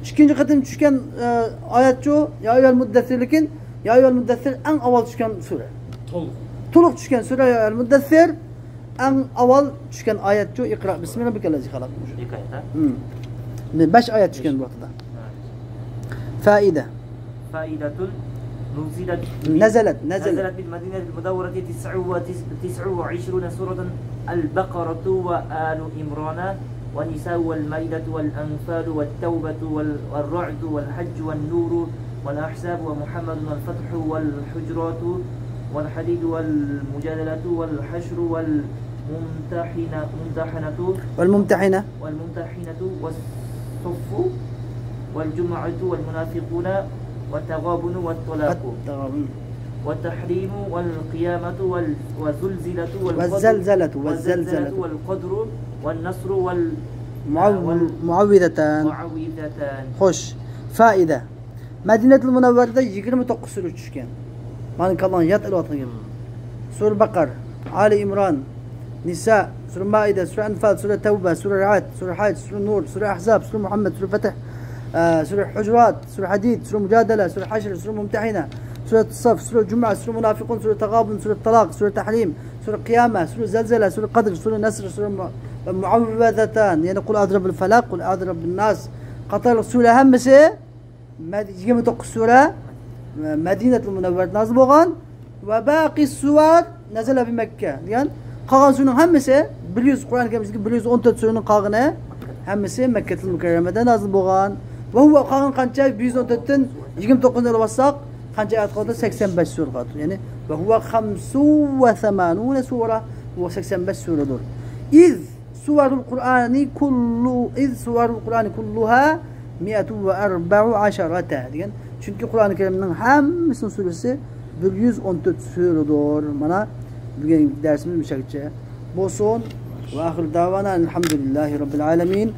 ئىككىنچى قېتىم چۈشكەن، ئە، ئايەتچۇ، يا ئەييۇھەل مۇددەسسىر، لېكىن يا ئەييۇھەل مۇددەسسىر ئەڭ ئاۋۋال چۈشكەن سۈرە. تولۇق. تولۇق چۈشكەن سۈرە يا ئەييۇھەل مۇددەسسىر، ئەڭ ئاۋۋال چۈشكەن ئايەتچۇ، ئىقرا بىسمى رەببىكەللەزى خەلەق. ھېكايىدە. ھىم. بەش ئايەت چۈشكەن بۇ ۋاقىتتا. فائدە. فائدة نزلت، نزلت، نزلت. نزلت بالمدينة المنورة تسع وتس-، تسع وعشرون سورة، البقرة وآل عمران والنساء والمائدة والأنفال والتوبة وال-، والرعد والحج والنور والأحزاب ومحمد والفتح والحجرات والحديد والمجادلة والحشر والممتحنة، ممتحنة. والممتحنة. والممتحنة والصف والجمعة والمنافقون والتغابن والطلاق. والتغابن. والتحريم والقيامة وال-، والزلزلة والقدر. والزلزلة، والزلزلة. والزلزلة والقدر والنصر وال-، معو-، وال-، معوذتان. معوذتان. خوش. فائدە. مەدىنەتۇل مۇنەۋۋەرىدە يىگىرمە توققۇز سۈرە چۈشكەن. مانا كاللاڭ ياد ئېلىۋاتقان گەپ. سۈرە بەقەر، ئالى ئىمران، نىسا، سۈرە مائىدە، سۈرە ئەنفال، سۈرە تەۋبە، سۈرە رەئد، سۈرە ھەج، سۈرە نۇر، سۈرە ئەھزاب، سۈرە مۇھەممەد، سۈرە فەتھ، ئە، سۈرە ھۇجۇرات، سۈرە ھەدىد، سۈرە مۇجادىلە، سۈرە ھەشر، سۈرە مۇمتەھىنە، سۈرە سەف، سۈرە جۇمۇئە، سۈرە مۇنافىقۇن، سۈرە تاغابۇن، سۈرە تالاق، سۈرە تەھرىم، سۈرە قىيامە، سۈرە زەلزەلە، سۈرە قەدر، سۈرە نەسر، سۈرە مۇ-، مۇئەۋۋەزەتان، يەنى قۇل ئەئۇزۇ بىرەببىل فەلەق، قۇل ئەئۇزۇ بىرەببىن ناس قاتارلىق سۈرە ھەممىسى مەد-، يىگىرمە توققۇز سۈرە، ئە، مەدىنەتۇل مۇنەۋۋەرىدە نازىل بولغان. ۋە باقى سۇۋەر نەزەلە بىمەككە دېگەن، قالغان سۈرىنىڭ ھەممىسى، بىر يۈز، قۇرئان كەرىمدىكى بىر يۈز ئون تۆت سۈرىنىڭ قالغىنى ھەممىسى مەككەتۇل مۇكەررەمەدە نازىل بولغان. ۋە ھۇۋە، قالغان قانچە؟ بىر يۈز ئون تۆتتىن يىگىرمە توققۇزنى ئېلىۋالساق، قانچە ئايەت قالدى؟ سەكسەن بەش سۈرە قالدى. يەنى، ۋە ھۇۋە خەمسۇن ۋە سەمانۇنە سۇرە، ۋە سەكسەن بەش سۈرىدۇر. ئىز سۇۋەرۇل قۇرئانى كۇللۇ، ئىز سۇۋەرۇل قۇرئانى كۇللۇھا مىئەتۇ ۋە ئەربەئۇ ئەشەرەتە دېگەن. چۈنكى قۇرئانى كەرىمنىڭ ھەممىسىنىڭ سۈرىسى بىر يۈز ئون تۆت سۈرىدۇر. مانا، بۈگۈنكى دەرسىمىز مۇشۇ يەرگىچە بولسۇن. وآخر دعوانا أن الحمد لله رب العالمين.